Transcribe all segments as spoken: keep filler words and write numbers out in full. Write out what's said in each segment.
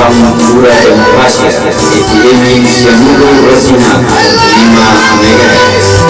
Pura Demokrasia, F M sembilan puluh lima megahertz.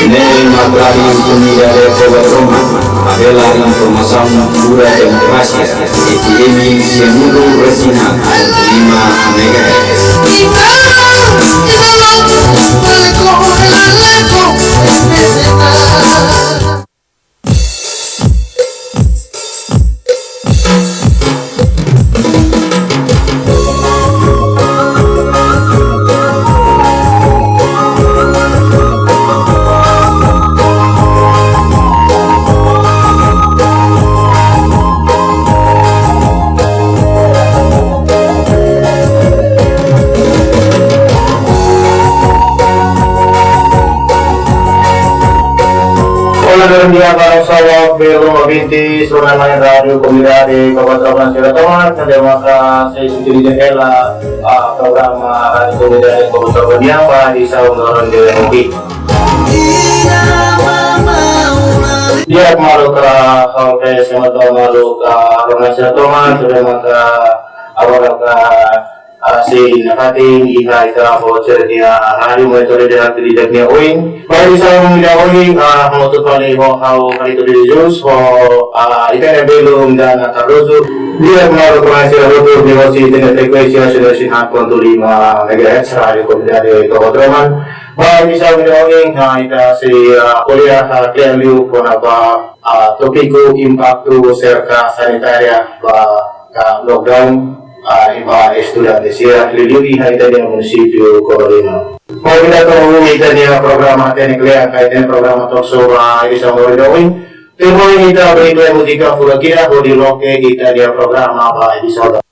Ne'e mak Rádiu Komunidade Toba Troman, apela informasaun pura demokrasia, F M sembilan puluh lima megahertz. Olá, bom dia para semua, belum ouvinte, Jornál Rádiu Komunidade Toba Troman sira tomak, ne'ebé maka sei sutiri hela, ah, programa Rádiu Komunidade Toba Troman nian ba edisaun loron de hoje. Di'ak maluk, ah, oke, selamat malam maluk, ah, Jornál sira tomak, ne'ebé maka agora ka, ah, sei nafatin iha ita-boot sira-nia rádiu monitor de atividade nia oin. Ba edisaun ida ohin, ah, hamutuk fali ho ha'u Carlito de Jesus, ho, ah, ita-nia belun Dana Cardoso. Di'ak maluk Jornál sira hotu, ne'e hosi ita-nia frekuénsia sembilan puluh lima megahertz, Rádiu Komunidade Toba Troman. Ba edisaun ida ohin, ah, ita sei, ah, ko'alia, ah, kle'an liu kona-ba, ah, tópiku impaktu serka sanitária ba ka lockdown, ah, iha estudante sira liuliu iha ita-nia munisípiu Covalima. Oke, ita tau ita-nia programa hatene kle'an, ka ita-nia programa talk show ba edisaun loron ida ohin. Temo ita beri kle'an múzika furak ida hodi loke ita-nia programa ba edisaun.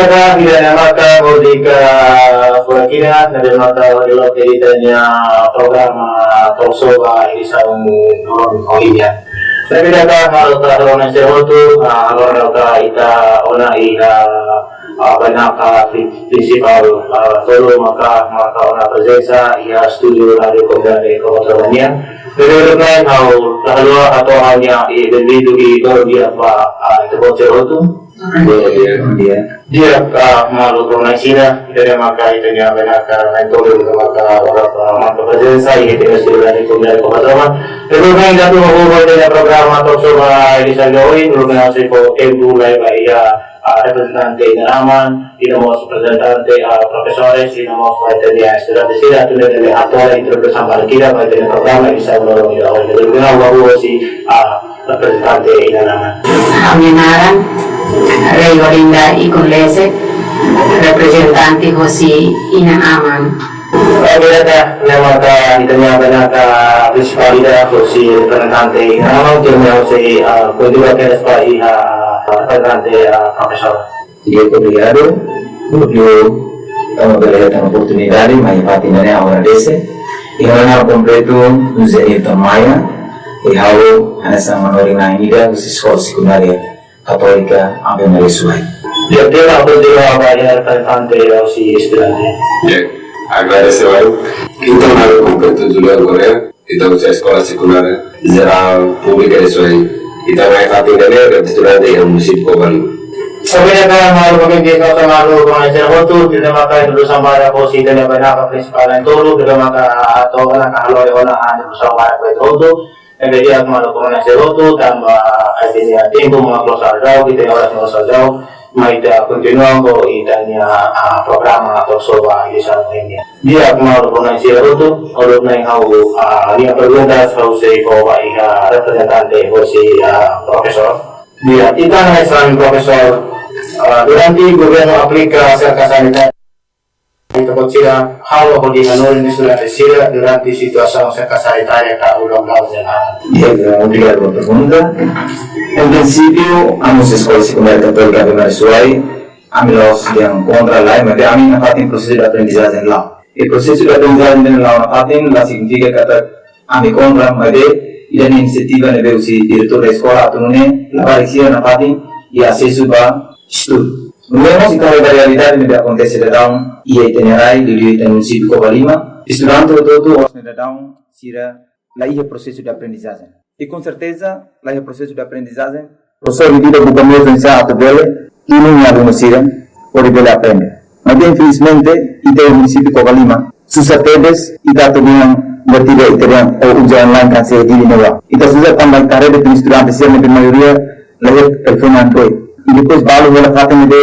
Ida-ne'e maka múzika furak ida, ne'ebé maka hodi loke ita-nia programa Talk Show ba edisaun loron ohin nian. Ne'ebé ida-ne'e maka halo ka halo na serotu, ah, halo ka ita ona iha, ah, bainaka pri-, prinsipál, ah, tolu maka, maka ona prezensa iha estúdiu Rádiu Komunidade Kota Maromak nian. Ne'ebé uluk nai ha'u la haluha hato'o ha'u-nia benvindu i bom dia ba, ah, ita-boot hotu. Bom dia. Bom dia. Di'ak, ah, maluk rona sira, ida-ne'e maka ita-nia bainaka na'in-tolu maka, ah, maka prezensa iha ita-nia estúdiu Rádiu Komunidade Kota Maromak. Ne'ebé uluk nai ita atu hahú ba ita-nia programa Talk Show ba edisaun ohin, uluk nai ha'u sei fó tempu lai ba iha, ah, reprezentante inan-aman, iha mós reprezentante, ah, profesores, iha mós ba ita-nia estudante sira atu nune'e bele hato'o introdusaun badak ida ba ita-nia programa edisaun loron ida ohin. Ne'ebé uluk nai ha'u hahú hosi, ah, reprezentante inan-aman. Ha'u-nia naran Rei Olinda Ikun Lese, reprezentante hosi inan-aman. Oke, ida-ne'e maka ita-nia bainaka prinsipál ida hosi reprezentante inan-aman, entaun ha'u sei, ah, kontinua kedas ba iha, ah, reprezentante, ah, profesór. Di'ak, obrigadu. Hodi tanba bele hetan oportunidade mai fatin ida-ne'e, ha'u agradese. Ha'u-nia naran kompletu José Nilton Maia. I ha'u hanesan manorin na'in ida husi Eskola Sekundária Katólika Ave Maria Suai. Di'ak, ha'u kontinua ba iha reprezentante hosi estudante. Di'ak, agradese barak. Ha'u-nia naran kompletu Julian Correa. Ita husi Eskola Sekundária Jerál Públika de Suai. Ita mai fatin ida-ne'e, ita estudante iha munisípiu Covalima. Oke, ida-ne'e maka maluk rona sira hotu, ida-ne'e maka introdusaun badak hosi ita-nia bainaka prinsipál na'in-tolu, ida-ne'e maka hato'o ona ka halo ona introdusaun badak ba ita hotu. Ne'ebé di'ak, maluk rona sira hotu, tanba ita-nia tempu mós loos daudaun, ita-nia oras mós loos daudaun, mai ita kontinua ho ita-nia, ah, programa Talk Show ba edisaun ohin nian. Di'ak, maluk rona sira hotu, uluk nai ha'u, ah, ha'u-nia pergunta ha'u sei fó ba iha reprezentante hosi, ah, profesór. Di'ak, ita hanesan profesór, ah, durante governu aplika serka sanitária, ita-boot sira halo hodi hanorin estudante sira durante situasaun serka sanitária ka lockdown ne'e. Di'ak, obrigadu ba pergunta. Em prinsípiu, ami husi Eskola Sekundária Katólika Ave Maria Suai, ami la'ós dehan kontra, lae, maibé ami nafatin prosesu de aprendizajen la'o. I prosesu de aprendizajen ne'e la'o nafatin la signifika katak ami kontra, maibé ida-ne'e inisiativa ne'ebé husi diretór da eskola atu nune'e labarik sira nafatin iha asesu ba estudu. Nune'e mós ita haree ba realidade ne'ebé akontese daudaun iha ita-nia rai, liuliu iha munisípiu Covalima. Estudante hotu-hotu oras ne'e daudaun sira la iha prosesu de aprendizajen. I com certeza, la iha prosesu de aprendizajen, profesór ida-idak buka meius oinsá atu bele tunu nia alunu sira hodi bele aprende. Maibé infelizmente, ita iha munisípiu Covalima susar tebes, ita atu dehan, berarti ita dehan, ou uza online kan se dili ne'ebá. Ita susar tanba ita haree de'it estudante sira ne'ebé maioria la iha telefone Android. I depois balu hela fatin ne'ebé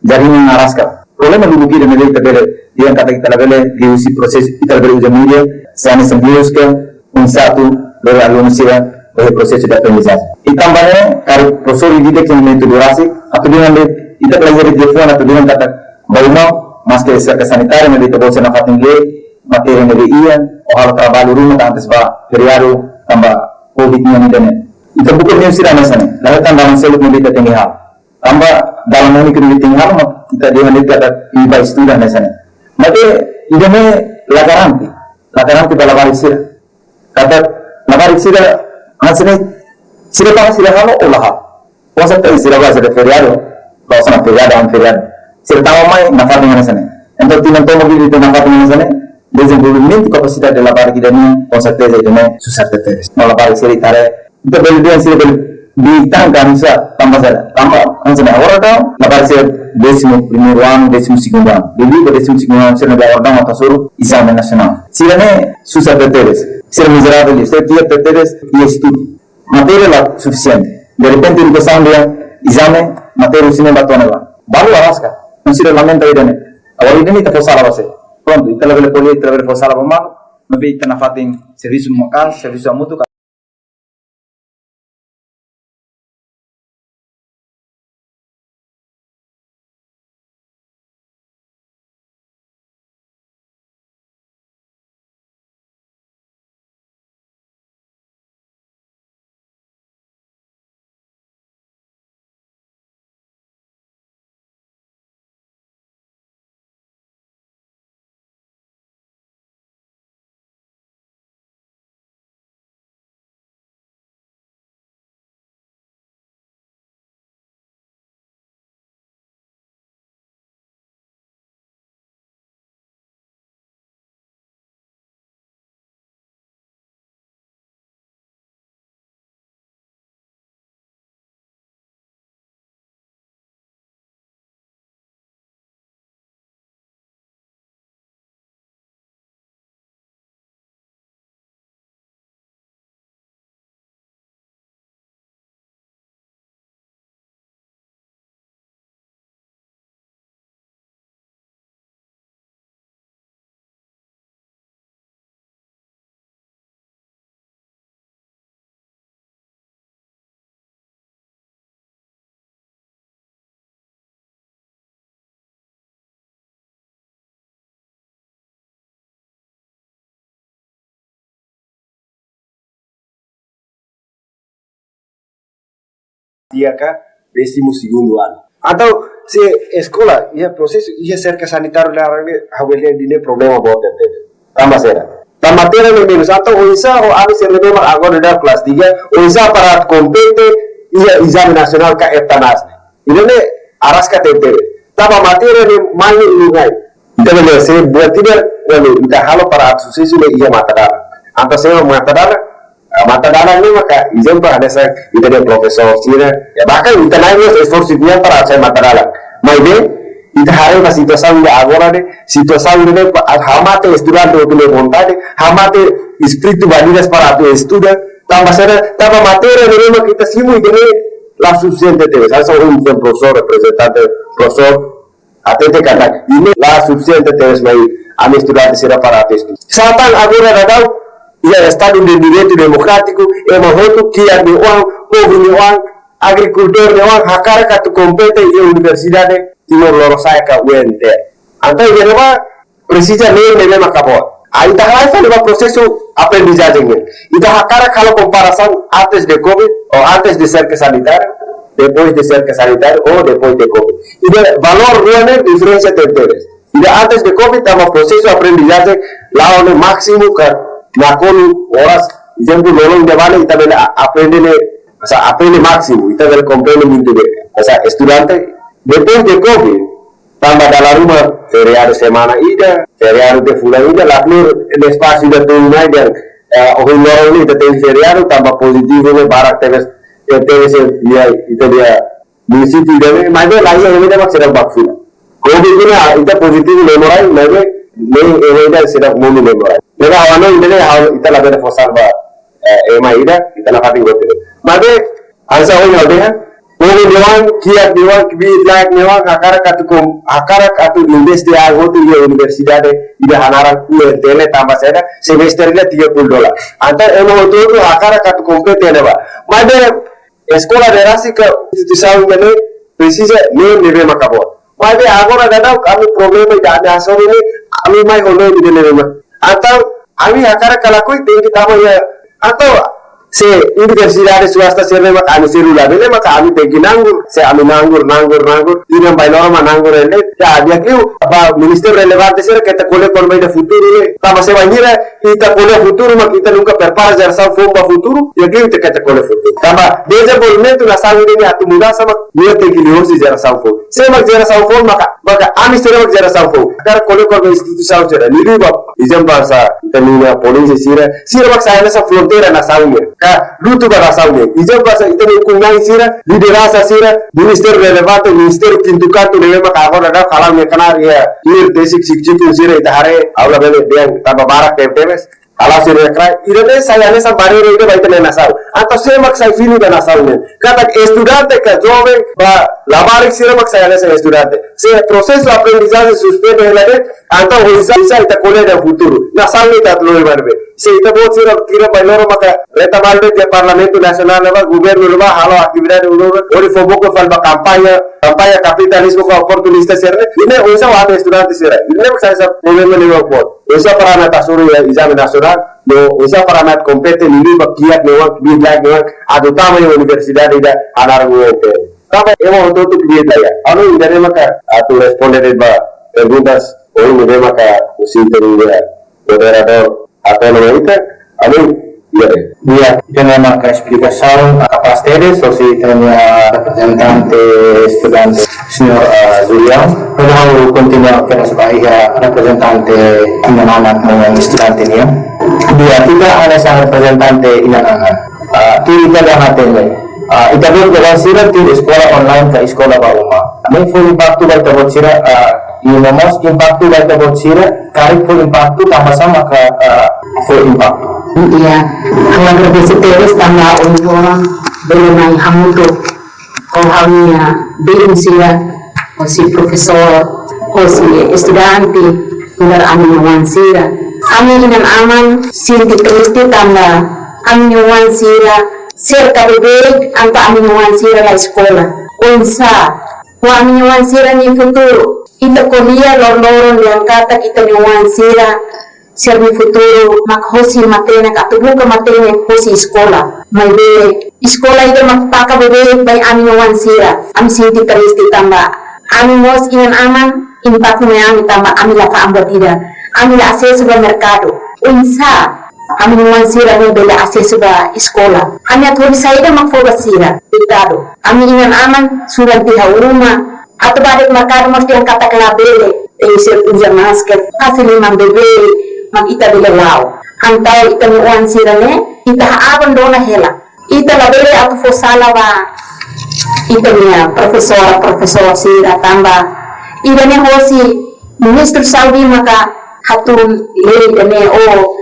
jaringan araska. Problema lubuk ida ne'ebé ita bele dehan katak ita labele liuhusi prosesu, ita labele uza mídia, se hanesan meius ka, oinsá atu lori alunu sira ba iha prosesu de aprendizajen. I tanba ne'e, karik profesór ida-idak iha momentu durasi, atu dehan de'it, ita bele iha telefone atu dehan katak ba uma, maske serka sanitária, maibé ita-boot sira nafatin lee matéria ne'ebé iha, ou halo traballu ruma ka antes ba feriadu, tanba covid nian ida-ne'e. Ita buka meius sira hanesan ne'e, la hetan dalan seluk ne'ebé ita tenke halo. Tanba dalan úniku ne'ebé tenke halo, mak ita dehan de'it katak ita bá estuda hanesan ne'e. Maibé ida-ne'e la garante, la garante ba labarik sira. Katak labarik sira hanesan ne'e, sira bá sira halo ou la halo. Com certeza sira bá, sira feriadu, bá hanesan feriadu, hanesan feriadu. Sira tama mai nafatin hanesan ne'e. Entaun tinan tomak ita nafatin hanesan ne'e, dezenvolvimentu kapasidade labarik ida-ne'e, com certeza ida-ne'e susar tebes. No labarik sira ita haree, ita bele dehan sira bele dehan katak nusá, tanba saida? Tanba hanesan ne'e, agora daudaun labarik sira décimo primeiro ano, décimo segundo ano. Liuliu ba décimo segundo ano sira daudaun mak hasoru ezame nasionál. Sira ne'e susar tebes. Sira miserável, sira kiak tebes iha estudu. Matéria la sufisiente. De repente, edukasaun dehan ezame, matéria husi ne'e bá to'o ne'ebá. Balu araska. Entaun sira lamenta ida-ne'e. Agora ida-ne'e ita fó sala ba sé? Prontu, ita labele ko'alia, ita labele fó sala ba malu, maibé ita nafatin servisu maka'as, servisu hamutuk. tiga ka décimo segundo ano. Entaun, se eskola iha prosesu, iha serka sanitáriu laran ne'e, ha'u bele dehan ne'e problema boot tebes. Tanba saida? Tanba matéria ne'e menus. Entaun, oinsá ho ami sira ne'ebé mak agora daudaun kelas tiga, oinsá para atu kompete iha ezame nasionál ka ETANAS ne'e. Ida-ne'e araska tebetebes. Tanba matéria ne'e mai ne'e uluk ngai. Entaun, bele se buat ida, bele ita halo para atu susesu ne'e iha matadalan. Entaun, se matadalan, ah, matadalan ne'e maka ezemplu hanesan ita-nia profesór sira, ya, bahkan ita-nia esforsu nian para sai matadalan. Maibé, ita haree ba situasaun ida agora ne'e, situasaun ida ne'e, pa-, hamate estudante hotu nia vontade, hamate espíritu ba liras para atu estuda, tanba saida, tanba matéria ne'ebé mak ita simu ida-ne'e la sufisiente tebes. Hanesan ohin profesór, reprezentante profesór, hatete katak ida-ne'e la sufisiente tebes mai ami estudante sira para atu estuda. Sá tan agora daudaun, iha Estadu de Direitu Demokrátiku, ema hotu, kiak nia oan, povu nia oan, agrikultór nia oan, hakarak atu kompete iha Universidade Timor Lorosa'e ka U N T L. Entaun, iha ne'ebá, presiza lei ne'ebé maka boot. Ita halai fali ba prosesu aprendizajen ne'e. Ita hakarak halo komparasaun antes de covid, ou antes de serka sanitáriu, depois de serka sanitáriu, ou depois de covid. Ida valór rua ne'e diferensa tebetebes. Ida antes de covid, tanba prosesu aprendizajen la'o ne'e másimu ka nakonu oras, ezemplu, lolon ida bele ita bele a-, aprende ne'e, hanesan aprende másimu, ita bele komprende muito bem. Hanesan estudante, depois de covid, tanba dala ruma feriadu semana ida, feriadu tiha fulan ida, la kleur espasu ida tun mai dehan, eh, ohin loron ne'e ita tenke feriadu, tanba pozitivu ne'e barak tebes, eh, tebes, eh, iha, ita-nia munisípiu ida-ne'e, maibé la iha ema ida mak seidauk bá fila. Covid ne'e, ita pozitivu ne'e morai, maibé, ne'e ema ida seidauk monu ne'e morai. Ne'ebé ha'u hanoin ida-ne'e, ha'u ita labele fó sal ba, eh, ema ida, ita nafatin gote. Maibé, hanesan ohin ha'u dehan, povu nia oan, kiak nia oan, kbiit-laek nia oan, hakarak atu kom-, hakarak atu investe an hotu iha universidade ida hanaran U N T L tanba saida, semestre ida tiga puluh dolar. Entaun ema hotu-hotu hakarak atu kompete ne'ebá. Maibé eskola ne'e rasik ka instituisaun ne'e presiza lei ne'ebé maka boot. Maibé agora daudaun ami problema ida ami hasoru ne'e, ami mai ho lei ida ne'ebé mak. Entaun ami hakarak ka lakohi tenke tama iha, entaun se universidade swasta sira ne'e mak ami selu labele maka ami tenke nganggur, se ami nganggur, nganggur, nganggur, tinan bainhira mak nganggur ne'e, ya, di'ak liu ba ministériu relevante sira keta ko'alia kona-ba ita-nia futuru ne'e, tanba se bainhira ita ko'alia futuru mak ita nunka prepara jerasaun foun ba futuru, di'ak liu ita keta ko'alia futuru. Tanba dezenvolvimentu nasaun ida-ne'e atu mudansa mak nia tenke liuhosi jerasaun foun. Se mak jerasaun foun maka, maka ami sira mak jerasaun foun. Hakarak ko'alia kona-ba instituisaun sira, liuliu ba, ezemplu hanesan ita-nia polísia sira, sira mak sai hanesan fronteira nasaun ne'e, ka lutu ba nasaun ne'e. Ezemplu hanesan ita-nia ukun-na'in sira, lideransa sira, ministériu relevante, ministériu kintu kantu ne'ebé maka agora daudaun hala'o nia knaar iha, iha desik sik-sikun sira ita haree, ha'u labele dehan tanba barak tebetebes. Hala'o sira-nia knaar, ida-ne'e sai hanesan barreira ida ba ita-nia nasaun. Entaun sé mak sai fini ba nasaun ne'e? Katak estudante ka joven ba labarik sira mak sai hanesan estudante. Se prosesu aprendizajen suspende hela de'it, entaun oinsá, oinsá ita ko'alia dehan futuru? Nasaun ne'e ita atu lori ba ne'ebé? Se ita-boot sira kira bainhira maka reta malu de'it iha Parlamentu Nasionál ne'ebá, governu ne'ebá, halo atividade uluk, hodi fó buka fali ba kampaña, kampaña kapitalizmu ka oportunista sira-ne'e, ida-ne'e oinsá ho ami estudante sira? Ida-ne'e mak sai hanesan problema ne'ebé boot. Oinsá para ami atu hasoru iha ezame nasionál, no oinsá para ami atu kompete liuliu ba kiak nia oan, kbiit-laek nia oan, atu tama iha universidade ida hanaran U N T L. Tanba ema hotu-hotu kbiit-laek. Ha'u hanoin ida-ne'e maka atu responde de'it ba perguntas, ohin ne'ebé maka husi ita-nia moderadór hato'o ona mai ita, ha'u hanoin, ya, ya. Ya, ida-ne'e maka esplikasaun kapás tebes husi ita-nia reprezentante estudante, señór, ah, Julião. Ha'u kontinua kedas ba iha reprezentante inan-anak no estudante nian. Ya, ita hanesan reprezentante inan-anak. Ah, tuir ita-nia hatene, ah, ita-boot joven sira tuir eskola online ka eskola ba uma. Ne'e fó impaktu ba ita-boot sira, ah, i no mós impaktu ba ita-boot sira, karik fó impaktu, tanba sá maka, ah, fó impaktu. Iya, ha'u agradese tebes tanba ohin loron bele mai hamutuk ho ha'u-nia belun sira, hosi profesór, hosi estudante, nu'udar ami-nia oan sira. Ami inan-aman sente triste tanba ami-nia oan sira serka beibeik, entaun ami-nia oan sira la eskola. Oinsá ho ami-nia oan sira-nia futuru? Ita ko'alia loroloron dehan katak ita-nia oan sira sira-nia futuru mak hosi matenek atu buka matenek hosi eskola. Maibé eskola ida mak taka beibeik ba ami-nia oan sira. Ami sente triste tanba ami mós inan-aman, impaktu mai ami tanba ami la fa'an buat ida. Ami la asesu ba merkadu. Oinsá ami-nia oan sira ne'e bele asesu ba eskola? Ami atu hodi saida mak fó ba sira? Koitadu. Ami inan-aman sulan tiha uma, atu bá de'it merkadu mós dehan katak labele, tenke ser uza masker, fase liman beibeik, mak ita bele la'o. Entaun ita-nia oan sira ne'e, ita abandona hela. Ita labele atu fó sala ba ita-nia profesora, profesór sira tanba ida-ne'e hosi ministru saúde maka hatún lei ida-ne'e ou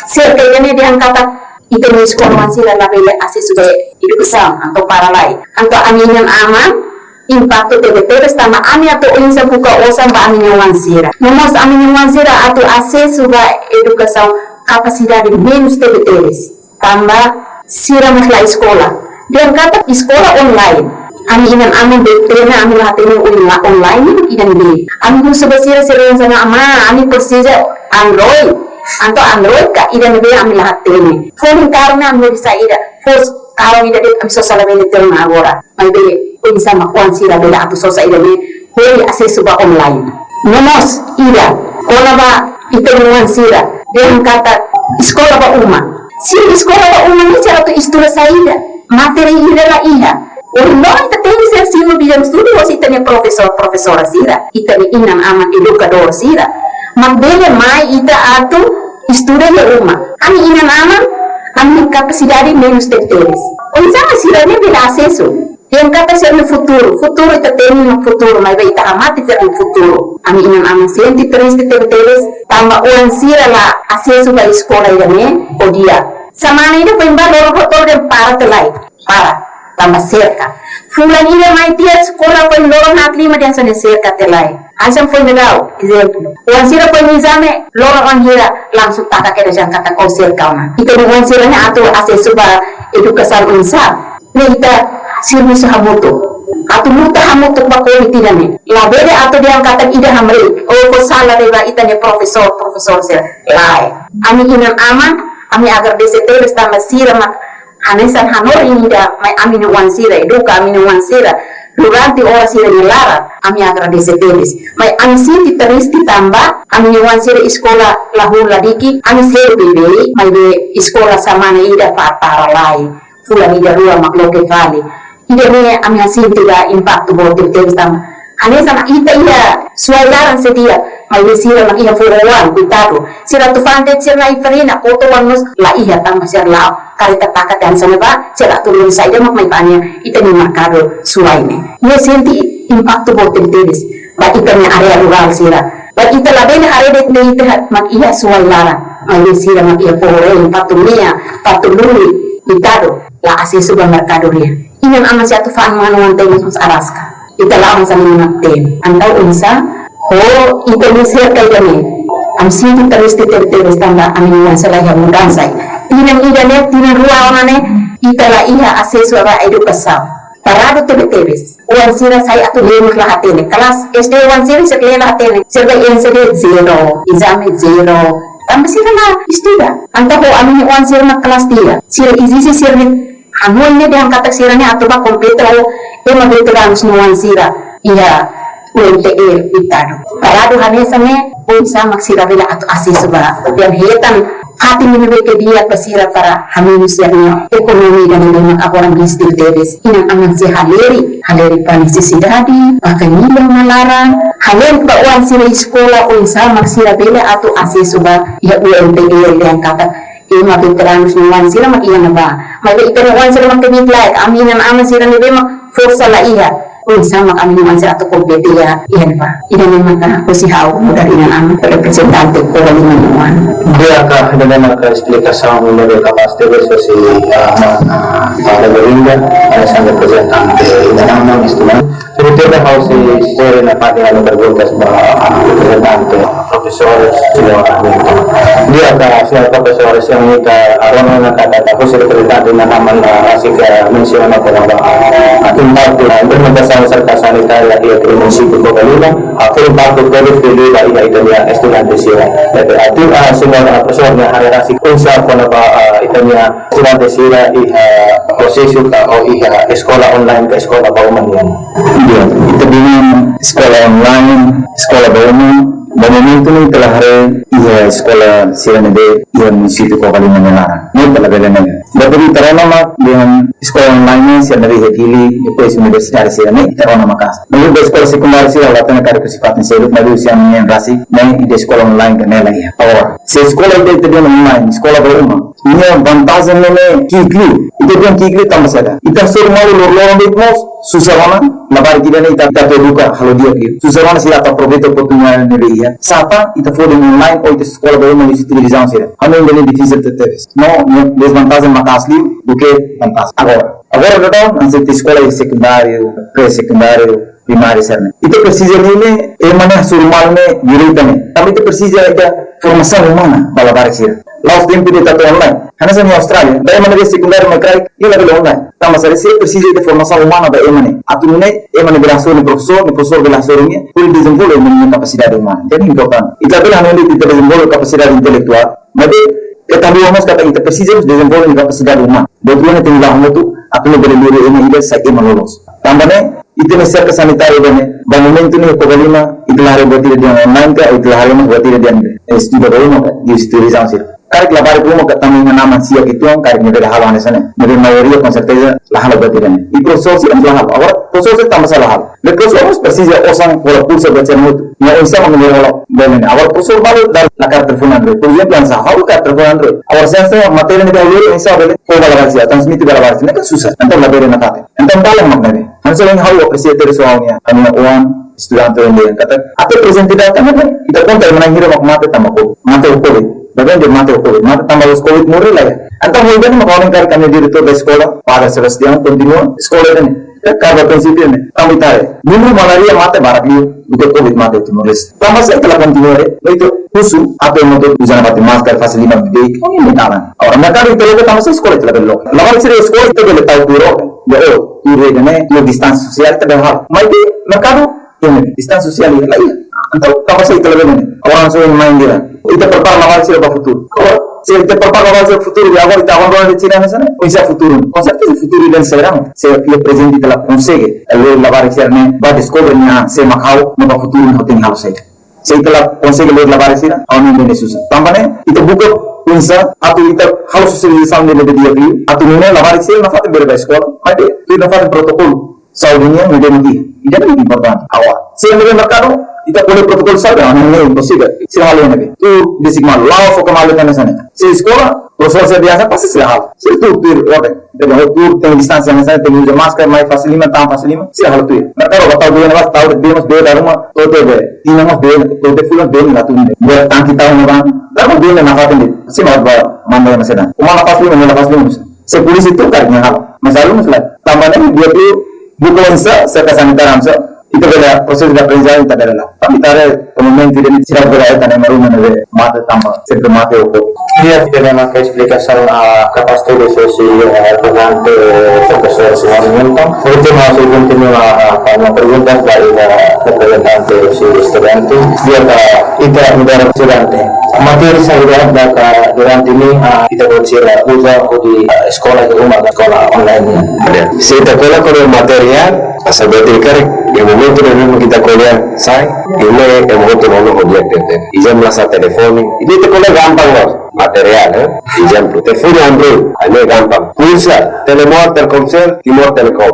serka ida-ne'e dehan katak ita-nia eskola oan sira labele asesu ba edukasaun, entaun para lai. Entaun ami inan-aman impaktu tebetebes tanba ami atu oinsá buka osan ba ami-nia oan sira. No mós ami-nia oan sira atu asesu ba edukasaun kapasidade menus tebetebes. Tanba sira mós la eskola. Dehan katak eskola online. Ami inan-aman dehan ami la hatene online, online ne'e ida-ne'ebé. Ami husu ba sira, sira dehan hanesan, "Amá, ami presiza Android." Entaun Android ka ida-ne'ebé ami la hatene. Fó karne ami hodi saida. Fó karne ida de'it ami sosa labele to'o agora. Maibé oinsá mak oan sira bele atu sosa ida-ne'e hodi asesu ba online? No mós ida, kona-ba ita-nia oan sira, dehan katak eskola ba uma. Se eskola ba uma ne'e sira atu estuda saida? Matéria ida la iha. Ohin loron ita tenke ser simu bidang estudu hosi ita-nia profesór, profesora sira, ita-nia inan-aman edukadór sira. Mak bele mai ita atu estuda iha uma. Ami inan-aman, ami kapasidade menus tebetebes. Oinsá mak sira ne'e bele asesu? Dehan katak sira-nia futuru, futuru ita temi mak futuru, maibé ita hamate sira-nia futuru. Ami inan-aman sente triste tebetebes, tanba oan sira la asesu ba eskola ida-ne'e, ho di'ak. Semana ida foin bá loron hotu dehan para tiha lai, para, tanba serka. Fulan ida mai tiha eskola foin loron haat lima dehan hanesan ne'e serka tiha lai. Hanesan foin daudaun, ezemplu. Oan sira foin ezame, loron wainhira langsung taka kedas dehan katak ou serka ona. Ita-nia oan sira ne'e atu asesu ba edukasaun oinsá? Ne'e ita servisu hamutuk. Atu luta hamutuk ba covid ida-ne'e. Labele atu dehan katak ida hamriik. Ou fó sala de'it ba ita-nia profesór, profesór sira. Lae. Ami inan-aman, ami agradese tebes tanba sira mak hanesan hanorin ida mai ami-nia oan sira, eduka ami-nia oan sira durante oras sira-nia laran, ami agradese tebes. Maibé ami sente triste tanba ami-nia oan sira eskola la hun ladiki, ami sedu beibeik, maibé eskola semana ida para tiha lai, fulan ida rua mak loke fali. Ida-ne'e ami sente ba impaktu boot tebetebes tanba hanesan ita iha Suai laran sei di'ak, maibé sira mak iha foro-oan, koitadu. Sira atu fa'an de'it sira-nia farina, koto-oan mós la iha tanba sira la'o. Kareta taka tiha hanesan ne'ebá, sira atu lori saida mak mai fa'an iha ita-nia merkadu Suai ne'e. Ne'e sente impaktu boot tebetebes ba ita-nia área rurál sira. Ba ita labele haree de'it ita mak iha Suai laran, maibé sira mak iha foro-oan, Fatumea, Fatululi, koitadu, la asesu ba merkadu nian. Inan-aman sei atu fa'an manu-oan tebes mós araska. Ita la'o hanesan ne'e mak temi. Entaun oinsá, ho ita-nia serka ida-ne'e, ami sente triste tebetebes tanba ami-nia oan sira la iha mudansa. Tinan ida-ne'e, tinan rua ona ne'e, ita la iha asesu ba edukasaun. Paradu tebetebes. Oan sira sai atu lee mós la hatene. Kelas S D oan sira sira lee la hatene. Sira bá M C D zero, ezame zero. Tanba sira la estuda. Entaun ho ami-nia oan sira mak kelas tiga. Sira ezije sira-nia hanoin ne'e dehan katak sira ne'e atu bá kompete ho ema veteranus nia oan sira iha U N T L, koitadu. Paradu hanesan ne'e, oinsá mak sira bele atu asesu ba, dehan hetan fatin ne'ebé ke di'ak ba sira para hamenus sira-nia ekonomia ida-ne'ebé mak agora mistik tebes. Inan-aman sei halerik, halerik ba nesesidade, ba família nia laran, halerik ba oan sira eskola, oinsá mak sira bele atu asesu ba iha U N T L, dehan katak ema veteranus nia oan sira mak iha ne'ebá. Maibé ita-nia oan sira mak kbiit-laek, ami inan-aman sira ne'ebé mak forsa la iha. Oinsá mak ami-nia oan sira atu kompete iha, iha ne'ebá. Ida-ne'e maka husi ha'u nu'udar inan-aman, reprezentante Koba Lima nia oan. Di'ak, ida-ne'e maka esplikasaun ne'ebé kapás tebes husi, ah, ah, ah, Reverenda, hanesan reprezentante inan-aman, estudante. Reverenda, Sei, sei na parte yang perguntas ba representante profesores, señor Hamilton. Di'ak, señor profesor, yang minta arona na kata husi representante na kaman, ah, asik mensiona kona-ba, ah, impaktu implementasaun serka sanitária iha munisípiu Covalima, ah, impaktu positif ba iha ita-nia estudante sira. Jadi, ah, tu, ah, señor, ah, profesor nia haree rasik oinsá kona-ba, ah, ita-nia estudante sira iha prosesu ka ou iha eskola online ka eskola ba uma nian. Iya, ita bilang eskola online, eskola ba uma, ba momentu ne'e ita la haree iha eskola sira ne'ebé iha munisípiu Covalima nia laran. Ne'e ita labele ne'e. Ba tadi ita rona mak dehan eskola online ne'e sira ne'ebé iha Dili, depois universidade sira ne'e ita rona maka'as. Maibé ba eskola sekundáriu sira la tene kari kusi fatin seluk, maibé husi ami-nian rasik, ne'e ida eskola online ka ne'e la iha. Agora, se eskola ida ita dehan online, eskola ba uma, nia vantajen ne'e ki'ik liu. Ita dehan ki'ik liu tanba saida? Ita hasoru malu loroloron de'it mós susar ona, labarik ida ne'e ita, ita atu eduka halo di'ak liu. Susar ona sira atu aproveita oportunidade ne'ebé iha. Sá mak ita fó dehan online ou ita eskola ba uma husi televizaun sira. Ha'u hanoin ida-ne'e difisil tebetebes. No, nia dezvantajen maka'as liu duké vantajen. Agora, agora daudaun, hanesan ita eskola sekundáriu, pré-sekundáriu, primáriu sira-ne'e. Ita presiza liu ne'e, ema ne'e hasoru malu ne'e direitu ne'e. Tanba ita presiza ida formasaun umana ba labarik sira. La'ós tempu ida ita atu online. Hanesan iha Austrália, ba ema ne'ebé sekundáriu mai kraik, nia labele online. Tanba saida? Sira presiza ida formasaun umana ba ema ne'e. Atu nune'e, ema ne'ebé hasoru nia profesór, nia profesór bele hasoru nia, bele dezenvolve nia kapasidade umana. Jadi importante. Ita labele hanoin de'it ita dezenvolve kapasidade intelektuál, maibé ita liu mós katak ita presiza mós dezenvolve nia kapasidade umana. Buat rua ne'e tenke la'o hamutuk, atu nune'e bele lori ema ida sai ema loloos. Tanba ne'e, ita-nia serka sanitária ida-ne'e, ba momentu ne'e Covalima, ita la haree buat ida dehan online ka, ita la haree mós buat ida dehan, eh, estuda ba uma ka, husi televizaun sira. Karik labarik ruma ka tanba iha naman siak uitoan, karik nia bele halo hanesan ne'e. Maibé maioria com certeza la halo buat ida-ne'e. I profesór sira la halo. Agora, profesór sira tanba sá la halo? Maibé profesór mós presiza osan hola pulsa buat sira-ne'e hotu. Nia oinsá mak nia hola buat ne'e. Agora, profesór balu dala kaer telefone Android. Por ezemplu, hanesan ha'u kaer telefone Android. Agora, se hanesan matéria ne'ebé ha'u lori, oinsá bele fó ba labarik sira, transmite ba labarik sira, ne'e kan susar. Entaun labele nafatin. Entaun, dala mak ne'e. Hanesan ohin ha'u apresia tebes ha'u-nia, ha'u-nia oan estudante ohin dehan katak, até prezente data ne'e, ita konta ema na'in hira mak mate tanba Covid. Mate ho Covid. Baibain dehan mate ho Covid. Mate tanba la'ós Covid moris la iha. Entaun, ohin dehan mak ha'u hanoin karik ami-nia diretór da eskola, Padre Sebastião, kontinua eskola ida-ne'e. Ka, kaer ba prinsípiu ne'e. Tanba ita haree, bubu malaria mate barak liu duké Covid mate iha Timor-Leste. Tanba sá ita la kontinua, eh? Ita husu, atu ema hotu uza nafatin máskara, fase liman beibeik, ohin dehan kalan. Agora, merkadu ita loke tanba sá eskola ita labele loke? Labarik sira eskola ita bele tau tuir, ya, oh, tuir ida-ne'e, tuir distánsia sosiál ita bele halo. Maibé merkadu, iha ne'ebé? Distánsia sosiál iha, la iha. Entaun, tanba sá ita labele ne'e? Agora, hanesan ohin mai dehan, ita prepara labarik sira ba futuru. Agora, se ita prepara labarik sira ba futuru, ya, agora ita abandona de'it sira hanesan ne'e, oinsá futuru? Com certeza futuru ida-ne'e sai rame. Se iha prezente ita la konsege, eh, lori labarik sira-ne'e ba deskobre nia an, sé mak ha'u, no ba futuru ha'u tenke halo saida. Se ita la konsege lori labarik sira, ha'u hanoin ida-ne'e susar. Tanba ne'e, ita buka oinsá atu ita halo sosializasaun ida-ne'ebé di'ak liu, atu nune'e labarik sira nafatin bele ba eskola, maibé tuir nafatin protokolu saúde nian, ne'ebé mak iha. Ida-ne'e importante. Agora, se iha merkadu, ita ko'alia protokolu saúde, ah, ne'e imposivel. Sira halo iha ne'ebé? Tuir besik malu, la'o fó ka malu hanesan ne'e. Se eskola, profesór sira biasa, pasti sira halo. Sira tuir, tuir orden. Entaun, tuir, tenke distánsia hanesan ne'e, tenke uza máskara, mai fase liman, tan fase liman, sira halo tuir. Merkadu, ba tau bee ne'ebá, tau bee mós bee dala ruma, to'o tiha bee, tinan mós bee, to'o tiha fulan bee ne'e la tun. Bee tangki tau ne'ebá, dala ruma bee ne'e nafatin de'it. Sira mak ba manda hanesan ne'e. Uma la fase liman, la fase liman. Se polísia tun karik nia halo. Mas alunus lae. Tanba ne'e, di'ak liu buka oinsá, serka sanitária oinsá, ita bele prosesu de aprendizajen ita bele la'o. Tanba ita haree, momentu ida-ne'e sira bele hetan ema ruma ne'ebé mate tanba, sempre mate ho Covid. Di'ak, ida-ne'e mak esplikasaun, ah, kapás tebes husi, ah, reprezentante, eh, profesór señór Newton. Últimu, ha'u sei kontinua, ah, ha'u-nia perguntas ba ita reprezentante husi estudante. Di'ak, ita nu'udar estudante, matéria saida mak durante ne'e, ah, ita-boot sira uza hodi, ah, eskola iha uma ka eskola online nian? Se ita ko'alia kona-ba materiál, hanesan buat ida karik, iha momentu ne'ebé mak ita ko'alia sai, ita-nia ema hotu rona ho di'ak tebes. Ezemplu hanesan telefone, ida ita ko'alia gampang loos, materiál, eh? Ezemplu, telefone Android, ah, ne'e gampang. Pulsa, Telemor, Telkomsel, Timor Telecom.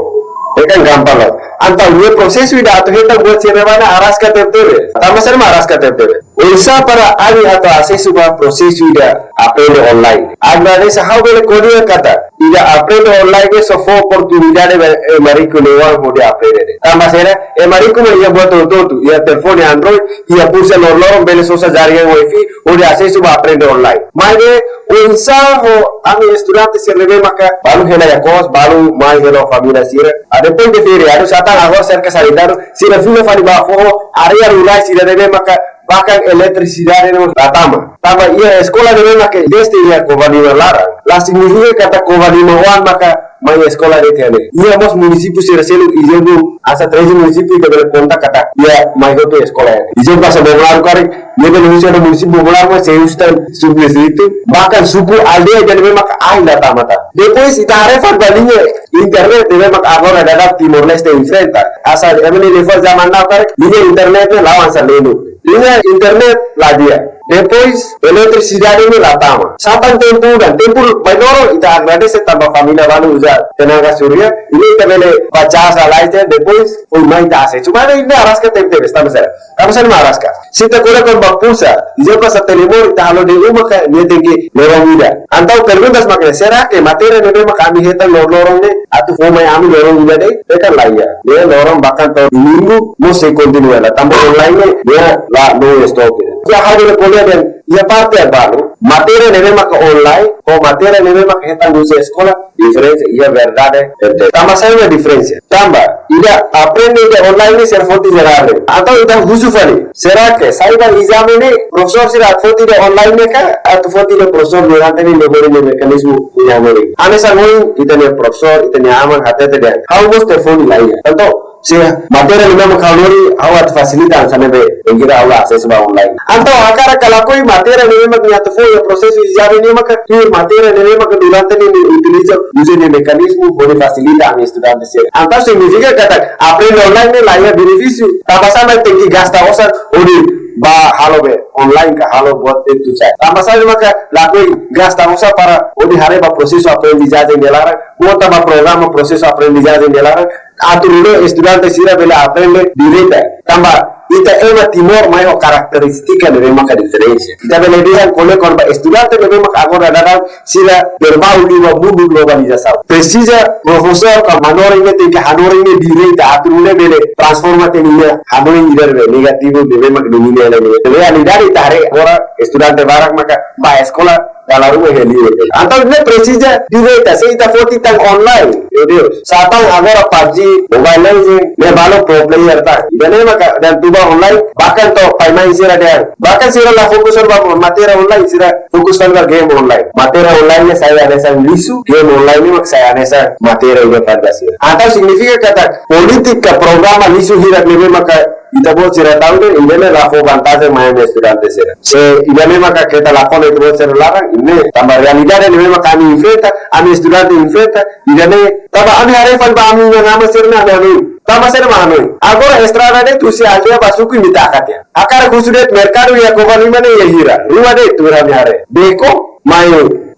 Ne'e kan gampang loos. Entaun, ne'e prosesu ida atu hetan buat sira-ne'e mak araska tebetebes. Tanba sá mak araska tebetebes? Oinsá para ami atu asesu ba prosesu ida aprende online? Agradese, ha'u bele ko'alia katak ida aprende online ne'e só fó oportunidade ba ema riku liu oan hodi aprende. Tanba saida? Ema riku mak iha buat hotu-hotu, iha telefone Android, iha pulsa loroloron, bele sosa jaringan wifi hodi asesu ba aprende online. Maibé oinsá ho ami estudante sira ne'ebé maka balu hela iha kos, balu mai hela ho família sira? Ah, depois de feriadu, satán agora serka sanitáriu, sira fila fali ba foho, área rurál sira ne'ebé maka bakan eletrisidade no la tama. Tanba iha eskola ne'ebé maka investe iha Covalima laran, la signifika katak Covalima oan maka mai eskola de'it iha ne'e. Iha mós munisípiu sira seluk, ezemplu, hanesan treze munisípiu ita bele konta katak iha mai hotu eskola iha ne'e. Ezemplu, hanesan Bobolaru karik, nia bele husu iha munisípiu Bobolaru mak sei husu tan suku distritu, bakan suku aldeia ida ne'ebé maka ain la tama tan. Depois ita haree fali ba liña internet ne'ebé maka agora daudaun Timor-Leste enfrenta. Hanesan ema nia level zaman now karik, liña internet ne'e la'o hanesan lenu. Liña internet la di'ak. Depois, eletrisidade ne'e la tama. Satán tempu udan, tempu bainhira ita agradese tanba família balu uza tenaga surya, ne'e ita bele ba cas lais, depois foin mai ita asesu. Maibé ne'e araska tempu tebes, tanba saida? Tanba saida mak araska? Se ita ko'alia kona-ba pulsa, ezemplu hanesan Telemor, ita halo de'it uma ka, nia tenke loron ida. Entaun pergunta mak ne'e, será que matéria ne'ebé maka ami hetan loroloron ne'e atu fó mai ami loron ida de'it? Ne'e kan la iha. Ne'e loron bakan to'o domingu mós sei kontinua hela. Tanba online ne'e, ne'e la, no stop. Iha ha'u bele ko'alia dehan, iha parte balu, matéria ne'ebé maka online ho matéria ne'ebé maka hetan husi eskola, diferensa iha verdade. Tanba saida mak diferensa? Tanba ida aprende ida online ne'e sira foti jerál. Entaun ita husu fali, será que saida ezame ne'e profesór sira atu foti ida online ne'e ka atu foti ida profesór durante ne'e nia hodi nia mekanizmu nia memory? Hanesan ohin ita-nia profesór, ita-nia aman hatete dehan, ha'u mós telefone la iha. Entaun se matéria ne'ebé mak ha'u lori, ha'u atu fasilita hanesan ne'ebé, bainhira ha'u la asesu ba online. Entaun hakarak ka lakohi, matéria ne'ebé mak nia atu fó iha prosesu ezame ne'e maka tuir matéria ne'ebé maka durante ne'e nia utiliza, uza nia mekanizmu hodi fasilita ami estudante sira. Entaun signifika katak aprende online ne'e la iha benefísiu. Tanba saida mak tenke gasta osan hodi bá halo be online ka halo buat de'it tuir sai? Tanba saida maka lakohi gasta osan para hodi haree ba prosesu aprendizajen nia laran, monta ba programa prosesu aprendizajen nia laran, atu nune'e estudante sira bele aprende direta. Tanba ita ema Timor mai ho karakterístika ne'ebé maka diferensa. Ita bele dehan ko'alia kona-ba estudante ne'ebé maka agora daudaun sira berbau liu ba mundu globalizasaun. Presiza profesór ka manorin ne'e tenke hanorin ne'e direta atu nune'e bele transforma tiha nia hanoin ida ne'ebé negativu ne'ebé maka domina hela nia. Realidade ita haree agora estudante barak maka bá eskola dala ruma iha liur. Entaun ne'e presiza direta, se ita foti tan online, meu Deus. Satán agora PUBG, Mobile Legend, ne'e balu pro player tan. Ida-ne'e maka daudaun tuba online, bakan to'o pai-mãe sira dehan. Bakan sira la fokus ba matéria online, sira fokus ba game online. Matéria online ne'e sai hanesan lixu, game online ne'e mak sai hanesan matéria ida fali ba sira. Entaun signifika katak polítika programa lixu hirak ne'ebé maka ita-boot sira tau ne'e, ida-ne'e la fó vantajen mai ami estudante sira. Se ida-ne'e maka keta lakon ita-boot sira laran, ne'e tanba realidade ne'ebé maka ami enfrenta, ami estudante enfrenta, ida-ne'e, tanba ami haree fali ba ami-nia aman sira-nia hanoin. Tanba sira-nia hanoin. Agora estrada de'it husi aldeia ba suku imi taka tiha. Hakarak husu de'it merkadu iha Covalima ne'e iha hira? Rua de'it tuir ami haree. Beco, mai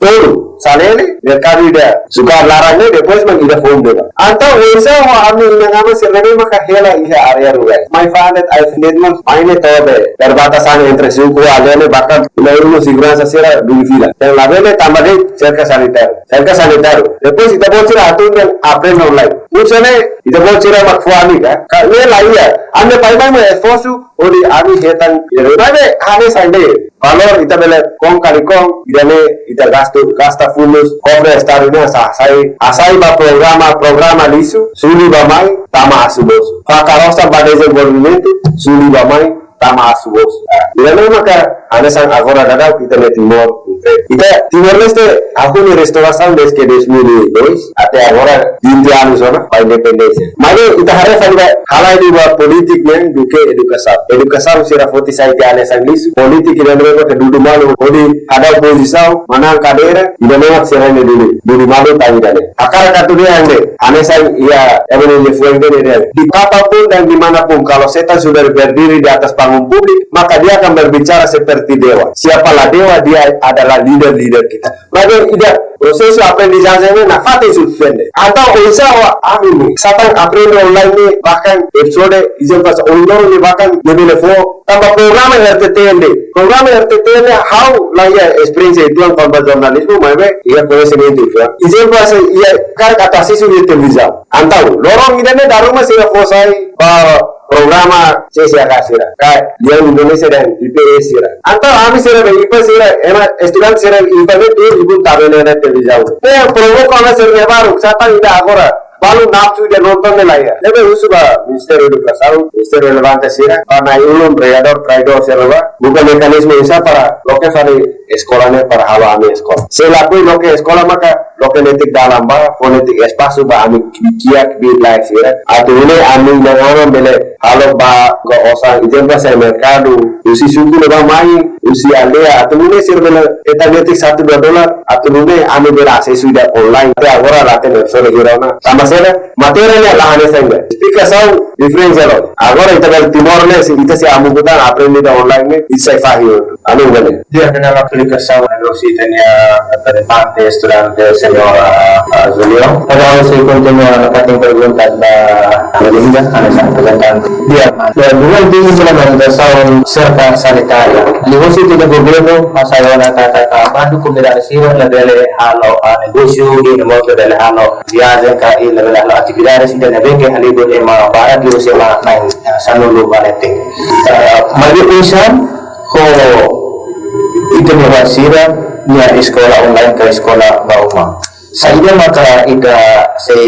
Tolu, Salele, merkadu ida sukar laran ne'e, depois mak ida foun ne'ebá. Entaun oinsá ho ami-nia aman sira ne'ebé maka hela iha área rurál? Mai fa'an de'it ai-funan de'it mak, mai ne'e to'o be perbatasan entre suku aldeia ne'e, bakan la iha uma seguransa sira duni fila. Entaun labele tama de'it serka sanitáriu. Serka sanitáriu. Depois ita-boot sira hatún dehan aprende online. Pulsa ne'e ita-boot sira mak fó ami ka? Ka ne'e la iha. Ami pai-mãe mak esforsu hodi ami hetan, maibé hanesan de'it. Valór ita bele kon kali kon, ida-ne'e ita gastu, gasta fundus kofre estadu ne'e, hasai, hasai ba programa, programa lixu, suli ba mai, tama asu-bosu. Fakar osan ba dezenvolvimentu, suli ba mai, tama asu-bosu. Ah, ida-ne'e maka hanesan agora daudaun ita-nia Timor. Ita Timor-Leste, ha'u hanoin restaurasaun desde dois mil e dois até agora, vinte anos ona ba independénsia. Maibé ita haree fali ba halai liu ba polítika nian duké edukasaun. Edukasaun sira foti sai tiha hanesan lixu, polítika ida-ne'ebé maka dudu malu hodi hadau pozisaun, manán kadeira, ida-ne'e mak sira-nia dudu, dudu malu tan ida-ne'e. Hakarak atu dehan de'it, hanesan iha ema nia liafuan dehan, di kapanpun dan dimanapun, kalau setan sudah berdiri di atas panggung publik, maka dia akan berbicara seperti dewa. Siapalah dewa, dia adalah leader-leader kita. Maibé ida prosesu aprendizajen ne'e nafatin sufisiente. Entaun oinsá ami, satán aprende online ne'e, bahkan episode, izin pas online ne'e bahkan ne'e bele fó, tanba programa R T T N ne'e. Programa R T T N ne'e ha'u la iha esperiénsia uitoan kona-ba jornalizmu, maibé iha koñesimentu uitoan. Izin pas iha karik atu asesu iha televizaun. Entaun, loron ida-ne'e dala ruma sira fó sai ba programa C C A K sira, ka Lian Indonesia dan I P S sira. Entaun ami sira be I P A sira, ema estudante sira I P A ne'e tuur ibun tabele ne'e televizaun. Ne'e provoka ona sira-nia baruk, satán ida agora balu nafsu ida nonton ne'e la iha. Ne'ebé husu ba Ministériu Edukasaun, ministériu relevante sira, ba na'i-ulun, vereadór, traidór sira ba, buka mekanizmu oinsá para loke fali eskola ne'e para halo ami eskola. Se lakohi loke eskola maka loke netik dalan ba, fó netik espasu ba ami kbiit-kiak, kbiit-laek sira. Atu nune'e ami-nia aman bele halo ba, ka osan, izin pas sai merkadu, husi suku ne'ebá mai, husi aldeia, atu nune'e sira bele hetan netik satu dua dolar, atu nune'e ami bele asesu ida online. Até agora la hatene sore hira ona. Tanba saida? Matéria ne'e la hanesan ida. Esplikasaun diferensa loos. Agora ita bele Timor ne'e, se ita sei amu kutan aprende ida online ne'e, ita sai fahi. Anu bele. Di'ak, dala ruma esplikasaun ne'e husi ita-nia reprezentante estudante señór, ah, Julio. Agora sei kontinua nafatin pergunta ba Linda, hanesan reprezentante. Di'ak, ya, durante implementasaun serka sanitária, liuhusi ita-nia governu hasai ona katak bandu komunidade sira labele halo, ah, negósiu, i no mós labele halo viajen ka, i labele halo atividade sira ne'ebé ke halibur ema barak liuhusi ema na'in, ah, sanulu ba leten. Ah, maibé oinsá ho ita-nia oan sira-nia eskola online ka eskola ba uma? Saida maka ita sei,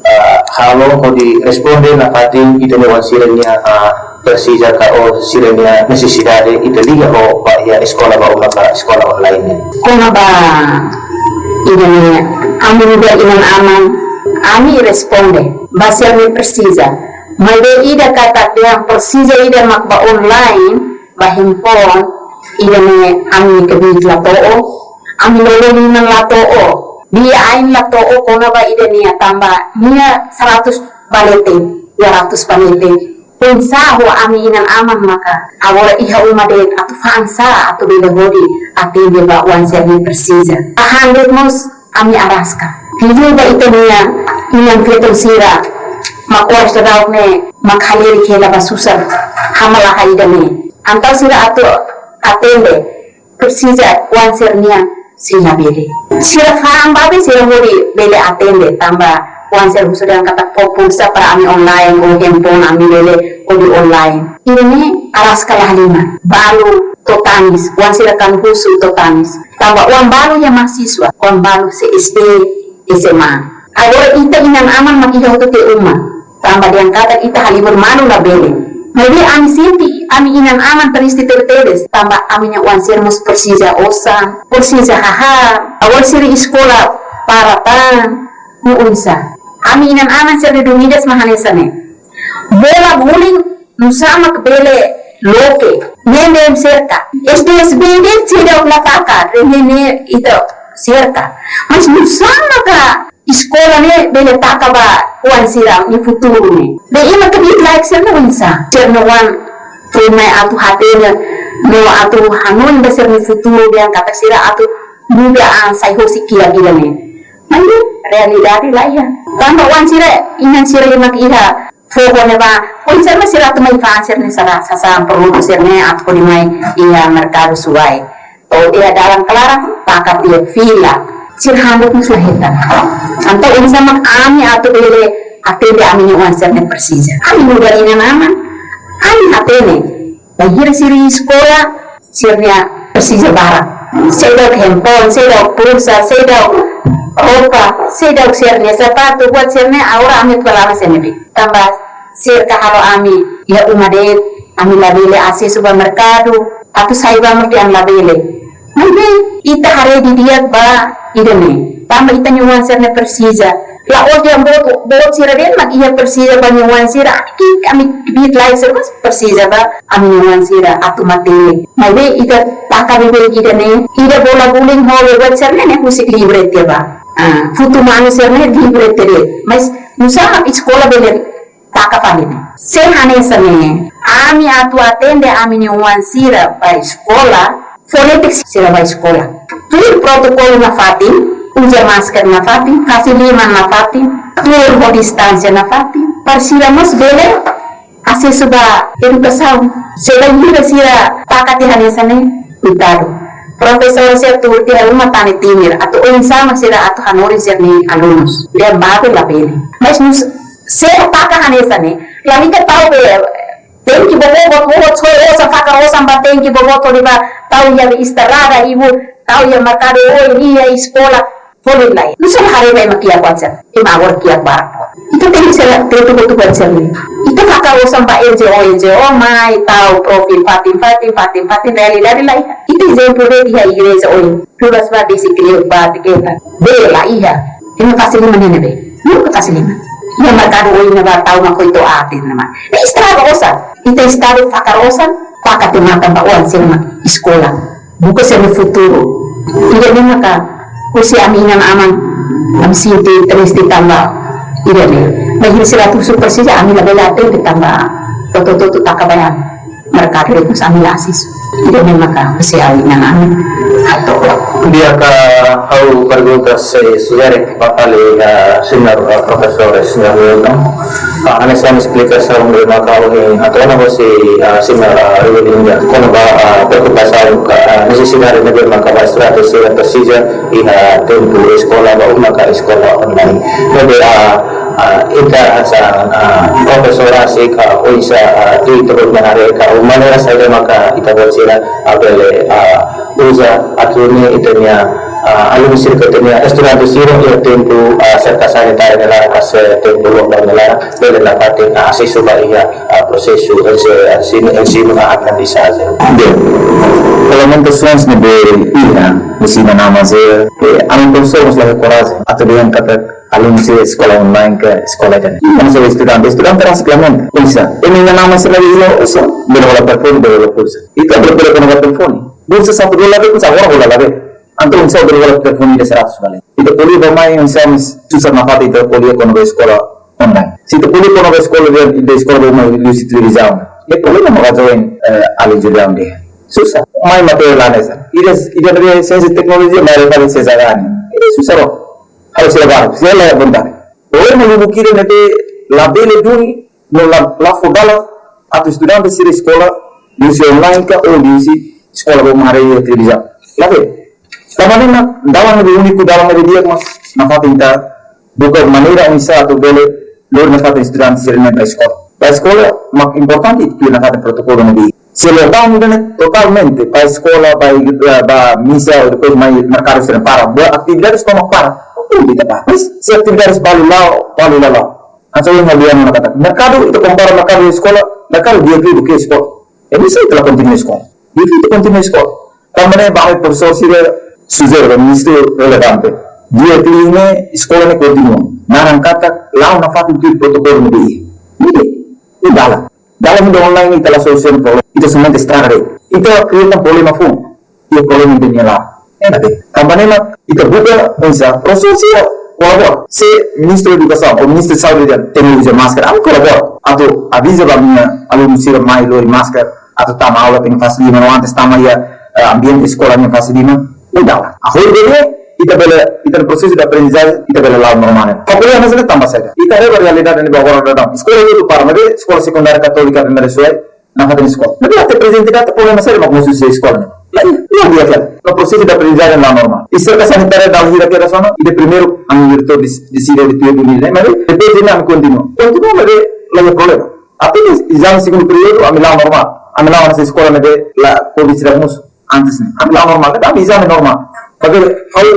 ah, halo hodi responde nafatin ita-nia oan sira-nia, ah, presiza ka, ou sira-nia nesesidade ita liga ho ba iha eskola ba uma ka eskola online ne'e? Kona-ba ida-ne'e, ami nu'udar inan-aman, ami responde ba sira-nia presiza. Maibé ida katak dehan presiza ida mak ba online, ba handphone, ida-ne'e ami kbiit la to'o, ami loloos liman la to'o, di'ak ain la to'o kona-ba ida-ne'e tanba nia seratus ba leten, dua ratus ba leten. Oinsá ho ami inan-aman maka agora iha uma de'it atu fa'an sá atu bele hodi atende ba oan sira-nia presiza. Ahan de'it mós ami araska. Liuliu ba ita-nia inan-feton sira mak oras daudaun ne'e mak halerik hela ba susar hamlaha ida-ne'e. Entaun sira atu atende presiza oan sira-nian sei la bele. Sira fa'an ba be sira hodi bele atende tanba oan sira husu dehan katak fó pulsa para ami online ou handphone ami bele hodi online. Ida-ne'e araska la halimar. Balu to'o tanis, oan sira kan husu to'o tanis. Tanba oan balu iha mahasiswa, oan balu sei S D, S M A. Agora ita inan-aman mak iha hotu tiha uma. Tanba dehan katak ita halibur malu la bele. Maibé ami sente, ami inan-aman triste tebetebes. Tanba ami-nia oan sira mós presiza osan, presiza hahán. Agora sira eskola para tan, no oinsá. Ami inan-aman sira-nia dúvidas mak hanesan ne'e. Bola guling nusá mak bele loke, ne'e ne'e serka. S D S B de'it seidauk la taka, ne'e ne'e ita serka. Mas nusá maka eskola ne'e bele taka ba oan sira-nia futuru ne'e? Be ema kbiit-laek sira ne'e oinsá? Sira-nia oan foin mai atu hatene, no atu hanoin ba sira-nia futuru dehan katak sira atu muda an sai hosi kiak ida-ne'e. Maibé realidade la iha. Tanba oan sira, inan sira mak iha foho ne'ebá, oinsá mak sira atu mai fa'an sira-nia sasán, sasán produtu sira-ne'e atu hodi mai iha merkadu Suai. To'o iha dalan klaran, taka tiha fila. Sira handuk mós la hetan. Entaun oinsá mak ami atu bele atende ami-nia oan sira-nia presiza? Ami nu'udar inan-aman, ami hatene. Bainhira sira eskola, sira-nia presiza barak. Seidauk handphone, seidauk pulsa, seidauk roupa, seidauk sira-nia sapatu, buat sira-ne'e agora ami atu la'o sene be. Tanba sira ka halo ami iha uma de'it, ami la bele asesu ba merkadu, atu sai ba merkadu la bele. Maibé ita haree didi'ak ba ida-ne'e. Tanba ita-nia oan sira-ne'e presiza. La'ós dehan boot, boot sira de'it mak iha presiza ba nia oan sira. Ami kbiit-laek sira mós presiza ba ami-nia oan sira atu matenek. Maibé ita taka beibeik ida-ne'e, ida bola guling ho buat sira-ne'e ne'e husik livre tiha ba. Ah, futu manu sira-ne'e livre tiha de'it. Mas nusá mak eskola bele taka fali ne'e? Se hanesan ne'e, ami atu atende ami-nia oan sira ba eskola, fonétika sira ba eskola. Tuir protokolu nafatin, uza masker nafatin, fase liman nafatin, tuir ho distánsia nafatin, para sira mós bele asesu ba edukasaun. Se bainhira sira taka tiha hanesan ne'e, kuitadu. Profesór sira tuur tiha uma tane timir, atu oinsá mak sira atu hanorin sira-nia alunus. Dehan babe labele. Mas nusá se taka hanesan ne'e, lalika tau be, tenke boboot, boboot, soi osan, fakar osan ba tenke boboot, hodi ba tau iha estrada, ibu, tau iha merkadu, oin iha eskola, folin lai. Nusá haree ba ema kiak kuansa, ema agora kiak barak. Ita tenke ser tetu botu kuansa ni. Ita fakar osan ba N G O, N G O mai, tau, profil, fatin, fatin, fatin, fatin, realidade laiha. Ita ezemplu de'it iha igreja, oin. Turas ba bisi kriu ba tiketa. Be laiha. Ema fase liman ne'e be. Nunka fase liman. Iha merkadu oin ne'ebá tau mak oito atin nama. Ne'e estraga osan. Ita estadu fakar osan, taka tiha matan ba oan sira mak eskola. Buka sira-nia futuru. Ida-ne'e maka husi ami inan-aman, ami sente triste tanba ida-ne'e. Bainhira sira atu husu presiza, ami labele atende tanba hotu-hotu taka ba iha merkadu, depois ami la asesu. Ida-ne'e maka husi ami inan-aman. Atu. Di'ak, ha'u pergunta se sujere ba fali, ah, señór, ah, profesór, señór Wilton. Ah, hanesan esplikasaun ne'ebé mak ha'u hein hato'o ona husi, ah, señór, ah, Rivelinda. Kona-ba, ah, preokupasaun ka, ah, nesesidade ne'ebé maka ba estudante sira presiza iha tempu eskola ba uma ka eskola online. Ne'ebé, ah, ah, ita hanesan, ah, profesór rasik, ah, oinsá, ah, ita-boot nia haree ka, ou maneira saida maka ita-boot sira, ah, bele, ah, uza atu nune'e ita-nia, ah, alunu sira ka ita-nia estudante sira iha tempu, ah, serka sanitária nia laran ka se tempu lockdown nia laran, bele nafatin, ah, asesu ba iha, ah, prosesu ensi-, ensinu, ensinu ka aprendizajen. Bem, lamentasaun ne'ebé iha, husi inan-aman sira, eh, ami profesór mós la iha korajen atu dehan katak alunu sira eskola online ka eskola ida-ne'e. Ita mós estudante, estudante rasik lamenta. Oinsá, ema inan-aman sira iha osan, bele hola telefone, bele hola pulsa. Ita bele, bele kona-ba telefone. Pulsa satu dolar de'it, oinsá agora hola la be. Entaun oinsá bele hola telefone ida seratus kali. Ita ko'alia ba mai oinsá mós susar nafatin ita ko'alia kona-ba eskola online. Se ita ko'alia kona-ba eskola de'it, de'it eskola ba uma liuhusi televizaun. Ne'e problema maka join, eh, alin Julian de'it. Susar. Mai materiál hanesan. Ida, ida ne'ebé siénsia teknolojia, mai fali sesagani. Ida susar loos. Halo sira barak, sira la vontade. Problema lubuk ida ne'ebé labele duni, no la, la fó dalan atu estudante sira eskola, liuhusi online ka, ou liuhusi eskola ba uma haree televizaun. Labele. Tanba ne'e mak dalan ne'ebé úniku, dalan ne'ebé di'ak mak nafatin ita buka maneira oinsá atu bele lori nafatin estudante sira-ne'e ba eskola. Ba eskola mak importante ita tuir nafatin protokolu ne'ebé. Se lockdown ida-ne'e totalmente ba eskola, ba, ba, ba misa, ou depois mai merkadu sira para, ba atividades tomak para. Udah ita para. Mas se atividades balu la'o, balu la'o. Hanesan ohin ha'u dehan ona katak merkadu, ita kompara merkadu ho eskola, merkadu di'ak liu duké eskola. Entaun ita la kontinua eskola. Di'ak liu ita kontinua eskola. Tanba ne'e ba ami profesór sira sujere ba ministru relevante. Di'ak liu ne'e eskola ne'e kontinua. Naran katak la'o nafatin tuir protokolu ne'ebé iha. Ne'e, ne'e dalan. Dalan ida online ita la solusiona problema. Ita somente estraga de'it. Ita kria tan problema foun. Iha problema ida-ne'e la. Entaun, tanba ne'e mak ita buka oinsá, profesór sira kolabora. Se ministru edukasaun ou ministru saúde dehan tenke uza masker, ami kolabora. Atu aviza ba ami-nia alunu sira mai lori masker, atu tama aula tenke fase liman, ou antes tama iha, eh, ambiente eskola ne'e fase liman. Entaun, agora bele, ita bele, ita prosesu de aprendizajen, ita bele la'o normál. Fakuldade hanesan ne'e tanba saida? Ita haree ba realidade ne'ebé agora daudaun. Eskola hotu para, maibé eskola sekundária katólika primeira suai, nafatin eskola. Maibé até prezente data problema saida mak mosu iha eskola ne'e? Lae, la'o di'ak hela. No prosesu de aprendizajen la'o normál. I serka sanitária dala hira kedas ona, i de primeiru ami diretór des-, deside de tuir duni, maibé depois de ami kontinua. Kontinua, maibé laiha problema. Até ke ezame segundu períodu, ami la'o normál. Ami la'o hanesan eskola ne'ebé la covid sira mosu antes ne'e. Ami la'o normál, ne'e ami ezame normál. Maibé ha'u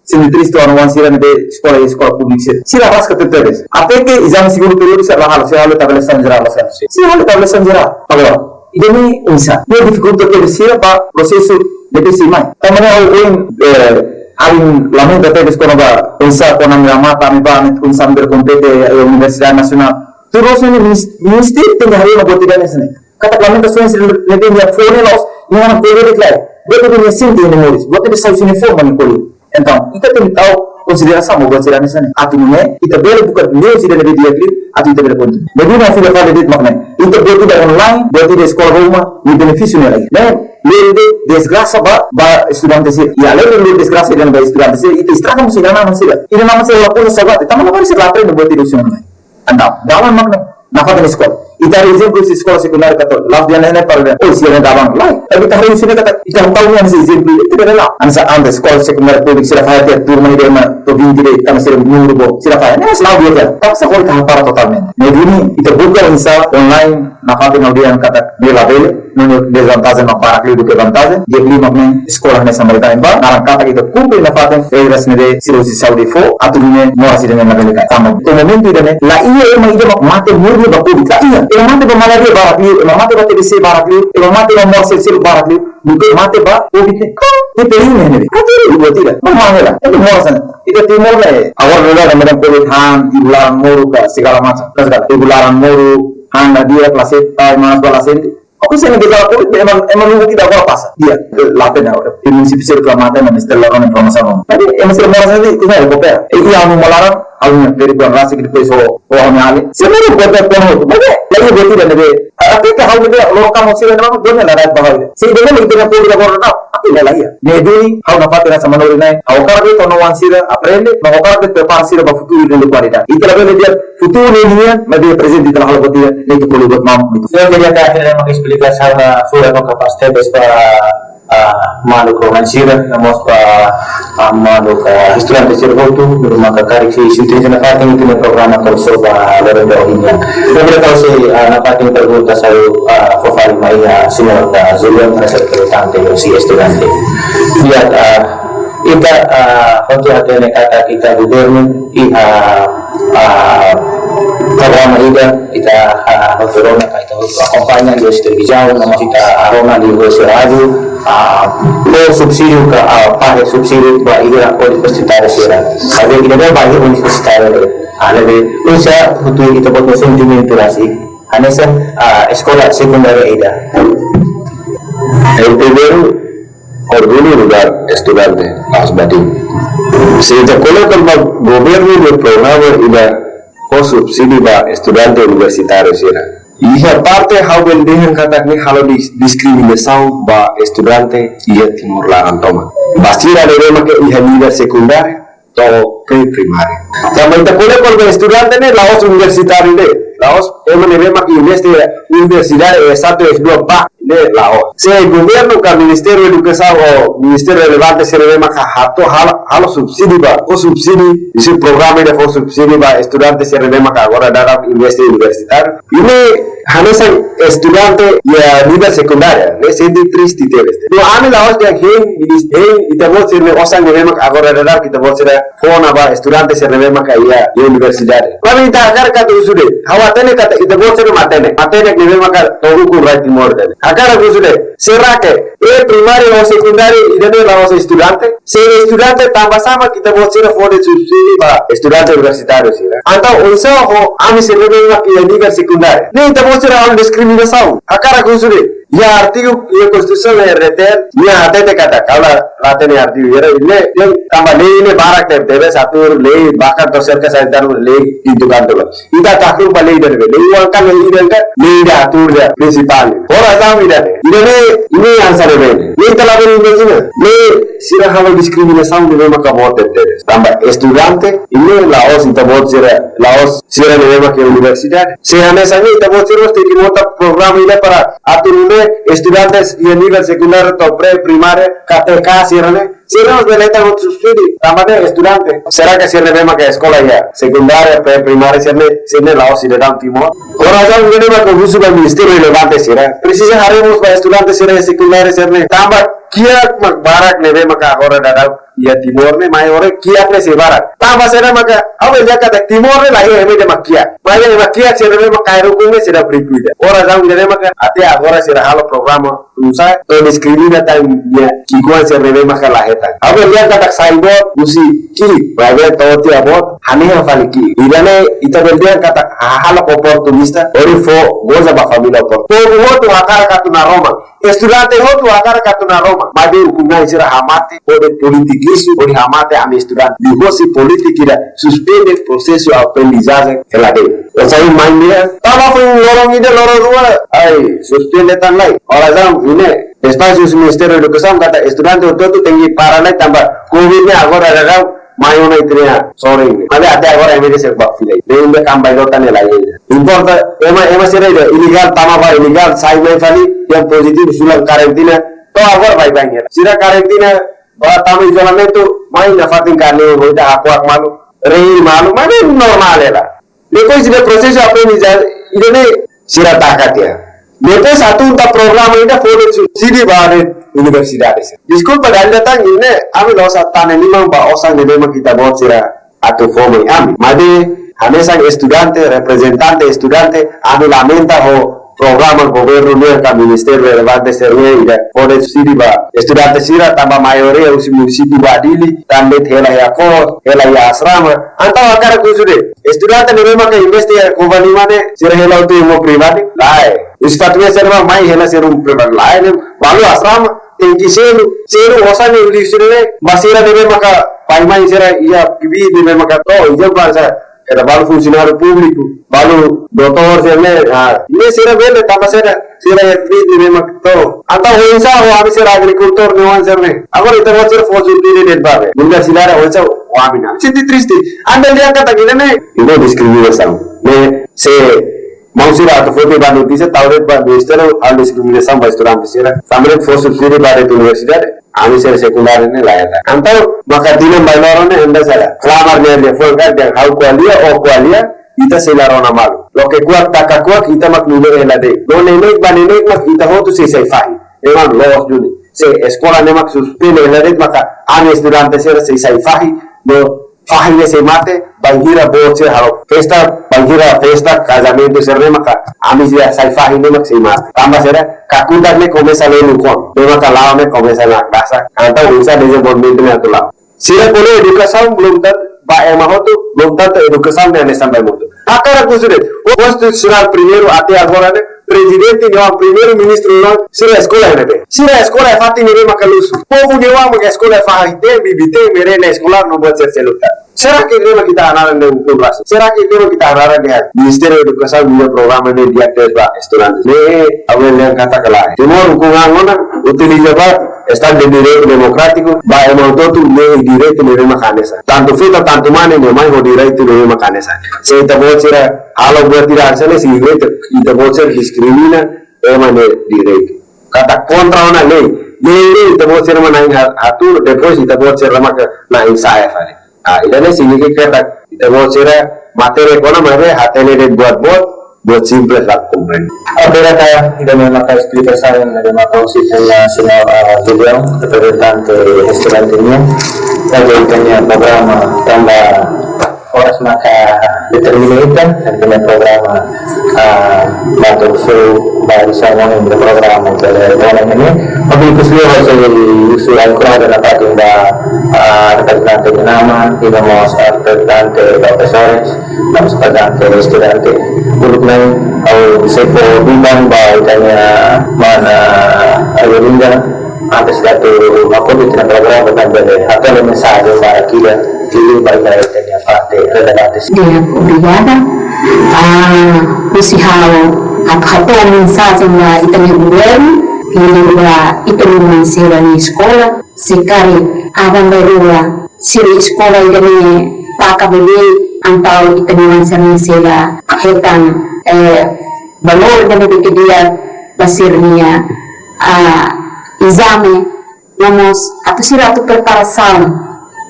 sente triste ona oan sira ne'ebé eskola, eskola públiku sira. Sira rasik tebetebes. Até ke ezame segundu períodu sira la halo, sira halo tabela sasán jerál, sira. Sira halo tabela sasán jerál. Agora, ida-ne'e oinsá? Ne'e difikulta tebes sira ba prosesu ne'ebé sei mai. Tanba ne'e ha'u ohin, eh, ha'u lamenta tebes kona-ba oinsá kona-ba ami-nia matan, ami ba, ami oinsá ami bele kompete, eh, Universidade Nasionál. Tuir loos ne'e minis-, ministériu tenke haree ona buat ida hanesan ne'e. Katak lamentasaun sira ne'ebé nia fó ne'e la'ós, nia hakarak ko'alia de'it lae. Buat ne'ebé nia sente iha nia moris, buat ne'ebé sai husi nia fuan mak nia ko'alia. Entaun, ita tenke tau konsiderasaun ba buat sira hanesan ne'e. Atu nune'e, ita bele buka meius ida ne'ebé di'ak liu, atu ita bele kontinua. Ne'ebé nia fila fali de'it mak ne'e. Ita buat ida online, buat ida eskola ba uma, nia benefísiu ne'e laiha. Ne'e, Lori desgrasa ba, ba estudante sira. Iha lori desgrasa ba estudante sira, ita estraga mós inan-aman sira. Inan-aman sira la pode saudade. Tanba labarik sira la aprende buat ida husi online. Entaun, dalan mak ne'e, nafatin eskola. Ita haree ezemplu husi eskola sekundáriu katóliku. La'ós dehan ne'e para dehan, oh, sira dalan. Lae, ita haree husi ne'e katak, ita tahu ne'e hanesan ezemplu, ita bele la. Hanesan antes eskola sekundáriu públiku sira fahe tiha turma ida ema to'o vinte de'it, tanba sira númeru boot, sira fahe. Ne'e mós la'o di'ak. Tanba sá agora ita hapara totalmente. Ne'e duni, ita buka oinsá online, nafatin ha'u dehan katak ne'e labele, no desvantajen mak barak liu duké vantajen, di'ak liu mak ne'e eskola hanesan ema ida-ne'ebá, naran katak ita kumpre nafatin regras ne'ebé sira husi saúde fó, atu nune'e moras ida-ne'e labele kaer. Tanba to'o momentu ida-ne'e, la iha ema ida mak mate murni ba covid, la iha. Ema mate ba malária barak liu, ema mate ba T B C barak liu, ema mate ba moras seluk-seluk barak liu, duké mate ba covid ne'e. Ne'e periu ne'e, ne'e. Katak buat ida, no mangela, ema moras ne'e. Ita Timor ne'e, agora ne'e la ada medan covid han, ibu laran moruk ka segala macam. Ka segala, ibu laran moruk, han la di'ak, la sente, tai manas ba la sente. Oke, se ne'e gejala covid, ema, ema nunggu ita agora pasa. Di'ak, la hatene, imun sipsir ka mate, ema mesti la rona informasaun. Tapi ema sira moras ne'e, kusa ya, kopera. E, iha anu malaran, anu ne'e, periu kuan rasik, depois ho, ho anu ale. Se ne'e buat ne'e kuan ho, tapi, lagi buat ida ne'ebé. Até ke ha'u ne'ebé, lokal ha'u sira ne'ebé, buat ne'e la rai ba ha'u. Se ida ne'e, ita ne'e, covid agora, no, tapi la, la iha. Ne'e duni, ha'u nafatin hanesan manorin ne'e, ha'u hakarak de'it to'o oan sira aprende, no ha'u hakarak de'it prepara sira ba futuru ida kualidade. Ita labele dehan futuru ne'e nian, maibé prezente ita la halo buat ida, ne'e ita poli buat mamuk. Entaun, jadi ita akhirnya maka esplikasaun ne'e furak no kapás tebes ba, ah, maluk rona sira, no mós ba, ah, maluk, ah, estudante sira hotu, no maka karik sei, sei tenta nafatin ita-nia programa Talk Show ba loron ohin nian. Entaun, ita sei, ah, nafatin pergunta sira, ah, fó fali mai iha señór, ah, Julian, reprezentante husi estudante. Di'ak, ah, ita, ah, hotu hatene katak ita governu iha, ah, programa ida, ita, ah, hotu rona ka ita hotu akompaña liuhusi televizaun, no mós ita rona liuhusi rádiu, ah, fó subsídiu ka, ah, fahe subsídiu ba iha universitáriu sira. Maibé ida-ne'e ba iha universitáriu de'it. Ah, ne'ebé, oinsá hotu ita-boot nia sentimentu rasik hanesan, ah, eskola sekundáriu ida. Em primeiro, orgullu lugar estudante, la'ós badin. Se ita ko'alia kona-ba governu nia programa ida fó subsídiu ba estudante universitáriu sira. Iha parte ha'u bele dehan katak ne'e halo dis-, diskriminasaun ba estudante iha Timor laran tomak. Ba sira ne'ebé maka iha nivel sekundáriu, to'o pré-primáriu. Tanba ita ko'alia kona-ba estudante ne'e la'ós universitáriu de'it. La'ós ema ne'ebé mak investe universidade S satu, S dua ba ne'e la'ós. Se governu ka Ministériu Edukasaun ou ministériu relevante sira ne'ebé mak hato'o halo, halo subsídiu ba, fó subsídiu, husi programa ida fó subsídiu ba estudante sira ne'ebé mak agora daudaun investe universitáriu. Ida-ne'e hanesan estudante iha nivel sekundáriu, ne'e sente triste tebes. No ami la'ós dehan hein, minis-, hein, ita-boot sira-nia osan ne'ebé mak agora daudaun ita-boot sira fó ona ba estudante sira ne'ebé maka iha, iha universidade. Maibé ita hakarak atu husu de'it. Ha'u hatene katak ita-boot sira matenek. Matenek ne'ebé maka to'o ukun rai Timor de'it. Hakarak husu de'it. Será que pré-primáriu ou sekundáriu ida-ne'e la'ós estudante? Se estudante tanba sá mak ita-boot sira fó de'it subsídiu ba estudante universitáriu sira? Entaun, oinsá ho ami sira ne'ebé mak iha nivel sekundáriu? Ne'e ita-boot sira halo diskriminasaun. Hakarak husu de'it. Iha artigu, iha Konstituisaun R D T L, nia hatete katak, ha'u la hatene artigu hira, ne'e, ne'e tanba lei ne'e barak de'it, deve atur lei, bahkan to'o serka sanitáriu lei, tenke atur. Ita atu haklaken ba lei ida-ne'ebé, lei oan ka lei ida-ne'ebé, lei ida atur de'it, prinsipál. Ho razaun ida-ne'e, ida-ne'e, ne'e hanesan ne'ebé. Ne'e ita labele imajina, ne'e sira halo diskriminasaun ne'ebé maka boot tebes. Tanba estudante, ne'e la'ós ita-boot sira, la'ós sira ne'ebé maka universidade. Se hanesan ne'e ita-boot sira mós tenke monta programa ida para atu nune'e estudante iha nivel sekundáriu to'o pré-primáriu, ka T K sira-ne'e. Sira mós bele hetan subsídiu, tanba ne'e estudante. Será que sira ne'ebé maka eskola iha sekundáriu, pré-primáriu sira-ne'e, sira-ne'e la'ós sidadaun Timor? Ho razaun ida-ne'e mak ha'u husu ba ministériu relevante sira. Presiza haree mós ba estudante sira sekundáriu sira-ne'e. Tanba kiak mak barak ne'ebé maka agora daudaun iha Timor ne'e, maioria kiak ne'e sei barak. Tanba sira maka, ha'u bele dehan katak Timor ne'e la iha ema ida mak kiak. Maibé ema kiak sira ne'ebé mak kaer ukun ne'e sira prikuida. Ho razaun ida-ne'e maka até agora sira halo programa, oinsá, to'o diskrimina tan iha ki'ikoan sira ne'ebé maka la hetan. Ha'u bele dehan katak saida husi ki'ik, maibé to'o tiha boot, hanehan fali ki'ik. Ida-ne'e ita bele dehan katak hahalok oportunista, hodi fó goza ba família oportunista. Povu hotu hakarak atu naroman. Estudante hotu hakarak atu naroman, maibé ukun-na'in sira hamate, hodi politikisu, hodi hamate ami estudante. Liuhosi polítika ida suspende prosesu aprendizajen hela de'it. Osan mai nia, tanba foin loron ida loron rua, ai, suspende tan lai. Ho razaun ida-ne'e, Despaxu husi Ministériu Edukasaun katak estudante hotu-hotu tenke para lai tanba covid ne'e agora daudaun mai ona ita-nia sorin ne'e. Maibé até agora M D C ba fila. Ne'e inda kan bai lota ne'e laiha. Importa ema, ema sira ida ilegál tama ba ilegál, sai mai fali, yang pozitivu sulan karantina. To'o agora baibain hela. Sira karantina, ba tama izolamentu, mai nafatin karne, oita hakuak malu, rei malu, maibé normál hela. Depois de prosesu aprendizajen, ida-ne'e sira taka tiha. Depois atu ita programa ida fó de'it subsídiu ba de'it universidade sira. Deskulpa, dala ida tan ne'e, ami la'ós hatene liman ba osan ne'ebé mak ita-boot sira atu fó mai ami. Maibé, hanesan estudante, reprezentante estudante, ami lamenta ho programa governu nian ka ministériu relevante sira-nian ida fó de'it subsídiu ba estudante sira tanba maioria husi munisípiu ba Dili, tanba hela iha kos, hela iha asrama. Entaun hakarak husu de'it, estudante ne'ebé maka investe iha Covalima ne'e, sira hela hotu iha uma privadu? Lae. Husi fatin sira mak mai hela sira uma privadu? Lae, ne'e balu asrama, tenke selu, selu osan ne'e liu sira ne'e, ba sira ne'ebé maka pai mai sira iha kbiit ne'ebé maka to'o, ezemplu sira, sira balu funsionáriu públiku, balu doutór sira ne'e, ah, ne'e sira bele tanba sira, sira iha kbiit ne'ebé mak to'o. Entaun oinsá ho ami sira agrikultór ne'e oan sira ne'e. Agora ita-boot sira fó subsídiu de'it ba be. Universidade oinsá ho ami na. Sente triste. Anda lihat kata gila ne'e. Ida diskriminasaun. Ne'e se maun sira atu foti ba notísia, tau de'it ba ministériu, halo diskriminasaun ba estudante sira. Tanba de'it fó subsídiu ba de'it universidade, ami sira sekundáriu ne'e lae. Entaun, maka tinan bainhira ne'e anda sira klamar ne'e liafuan katak dehan ha'u ko'alia, ó ko'alia, ita sei la rona malu. Loke kuak taka kuak, ita mak nune'e hela de'it. No neineik ba neineik mak ita hotu sei sai fahi. Ema loos duni. Se eskola ne'e mak suspende hela de'it maka ami estudante sira sei sai fahi. No fahi ne'e sei mate, bainhira boot sira halo festa, bainhira festa, kazamentu sira ne'e maka ami sira sai fahi ne'e mak sei mate. Tanba sira, kakutak ne'e komesa lenu kon. Ne'e maka la'o ne'e komesa nakdasa. Entaun oinsá dezenvolvimentu ne'e atu la'o. Sira ko'alia edukasaun belum tentu, ba ema hotu, belum tentu edukasaun ne'e hanesan ba ema hotu. Hakarak husu de'it, konstitusionál primeiru até agora ne'e, prezidente nia oan, primeiru-ministru nia oan, sira eskola iha ne'ebé? Sira eskola iha fatin ne'ebé maka luxu? Povu nia oan maka eskola iha fahi-teen, bibi-teen, merenda eskolár no buat sira seluk tan. Será que ne'e mak ita hanaran dehan ukun rasik? Será que ne'e mak ita hanaran dehan Ministériu Edukasaun nia programa ne'e di'ak tebes ba estudante? Ne'e, ha'u hanoin katak lae. Timor ukun an ona, utiliza ba Estadu de Direitu Demokrátiku, ba ema hotu-hotu iha direitu ne'ebé mak hanesan. Tantu futa, tantu mane, nia mai ho direitu ne'ebé mak hanesan. Se ita-boot sira halo buat ida hanesan ne'e, signifika ita-boot sira diskrimina ema nia direitu. Katak kontra ona lei. Lei ne'e ita-boot sira mak na'in ha-, hatuur, depois ita-boot sira mak na'in sa'e fali. Ah, ida-ne'e signifika katak ita-boot sira matéria kona, maibé hatene de'it buat boot, buat simples la komprende. Oke, katak ida-ne'e maka esplikasaun ne'ebé maka husi ita-nia señór, ah, Gideon, reprezentante estudante nian. Jadi ita-nia programa tanba oras maka determina ita, ita-nia programa, ah, batuk su, ba bisa ngomong di programa, jadi, mana ini, tapi itu semua saya usul al-Quran dan apa tu, ba, ah, reprezentante nama, ida mós, ah, reprezentante profesores, dan reprezentante estudante. Uluk ne'e, ha'u sei fó biban ba ita-nia mana Ayu Linda, antes de atu hakotu ita-nia programa, tanba bele hatene mensajen ba ita, liuliu ba ita-nia parte relevante. Di'ak, obrigada. Ah, husi ha'u atu hato'o mensajen ba ita-nia governu, liuliu ba ita-nia oan sira nia eskola, se karik aban-bainrua sira eskola ida-ne'e taka beibeik, entaun ita-nia oan sira ne'e sei la hetan, eh, valór ida-ne'ebé ke di'ak ba sira-nia, ah, ezame, no mós atu sira atu preparasaun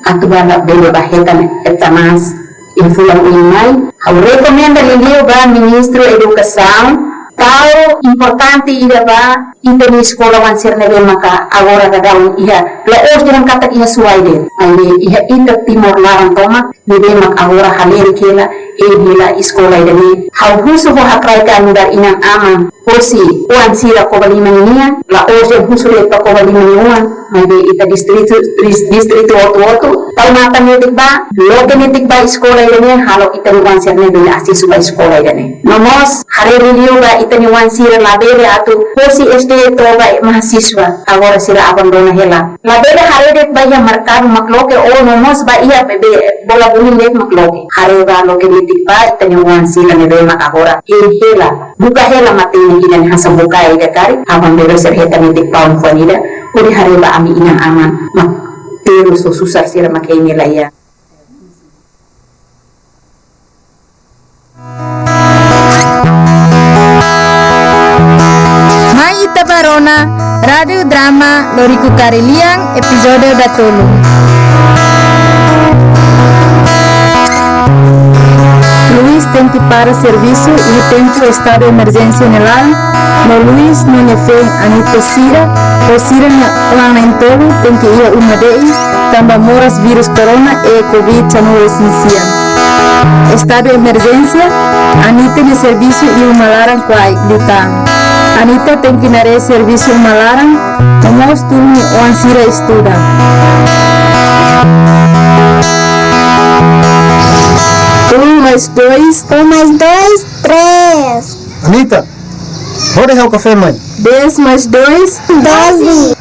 atu bele, bele ba hetan, hetan manas iha fulan oin mai. Ha'u rekomenda liuliu ba Ministru Edukasaun, tau importante ida ba ita-nia eskola oan sira ne'ebé maka agora daudaun iha, la'ós dehan katak iha Suai de'it, maibé iha ita Timor laran tomak, ne'ebé mak agora halerik hela, hein hela eskola ida-ne'e. Ha'u husu ho hakraik an nu'udar inan-aman hosi oan sira Covalima ninian, la'ós dehan husu de'it ba Covalima nia oan, Maibé ita distritu, dis-, distritu hotu-hotu tau matan netik ba, loke netik ba eskola ida-ne'e, halo ita-nia oan sira-ne'e bele asesu ba eskola ida-ne'e. No mós haree liuliu ba ita-nia oan sira labele atu hosi S D to'o ba mahasiswa, agora sira abandona hela. Labele haree de'it ba iha merkadu mak loke, ou no mós ba iha bebé bola bowling de'it mak loke. Haree ba loke netik ba ita-nia oan sira ne'ebé mak agora hein hela, buka hela matenek ida-ne'e hanesan bukae ida karik, aban-bainrua sira hetan netik ba oan-oan ida, hodi haree ba ami inan-aman mak terus ho susar sira mak hein hela iha. Mai ita ba rona Rádiu Drama Loriku Karelian, epizódiu datolu. Luis tenke para servisu iha tempu estadu emerjénsia nia laran, no Luis no nia feen Anita sira, ho sira-nia oan na'in-tolu tenke iha uma de'it, tanba moras vírus corona e covid sanulu-resin-sia. Estadu emerjénsia, Anita nia servisu iha uma laran kuaik liután. Anita tenke haree servisu uma laran, no mós tulun nia oan sira estuda. Um mais dois. Um mais dois, três. Anita, hodi ha'u kafé mai. Dez mais dois. Doze.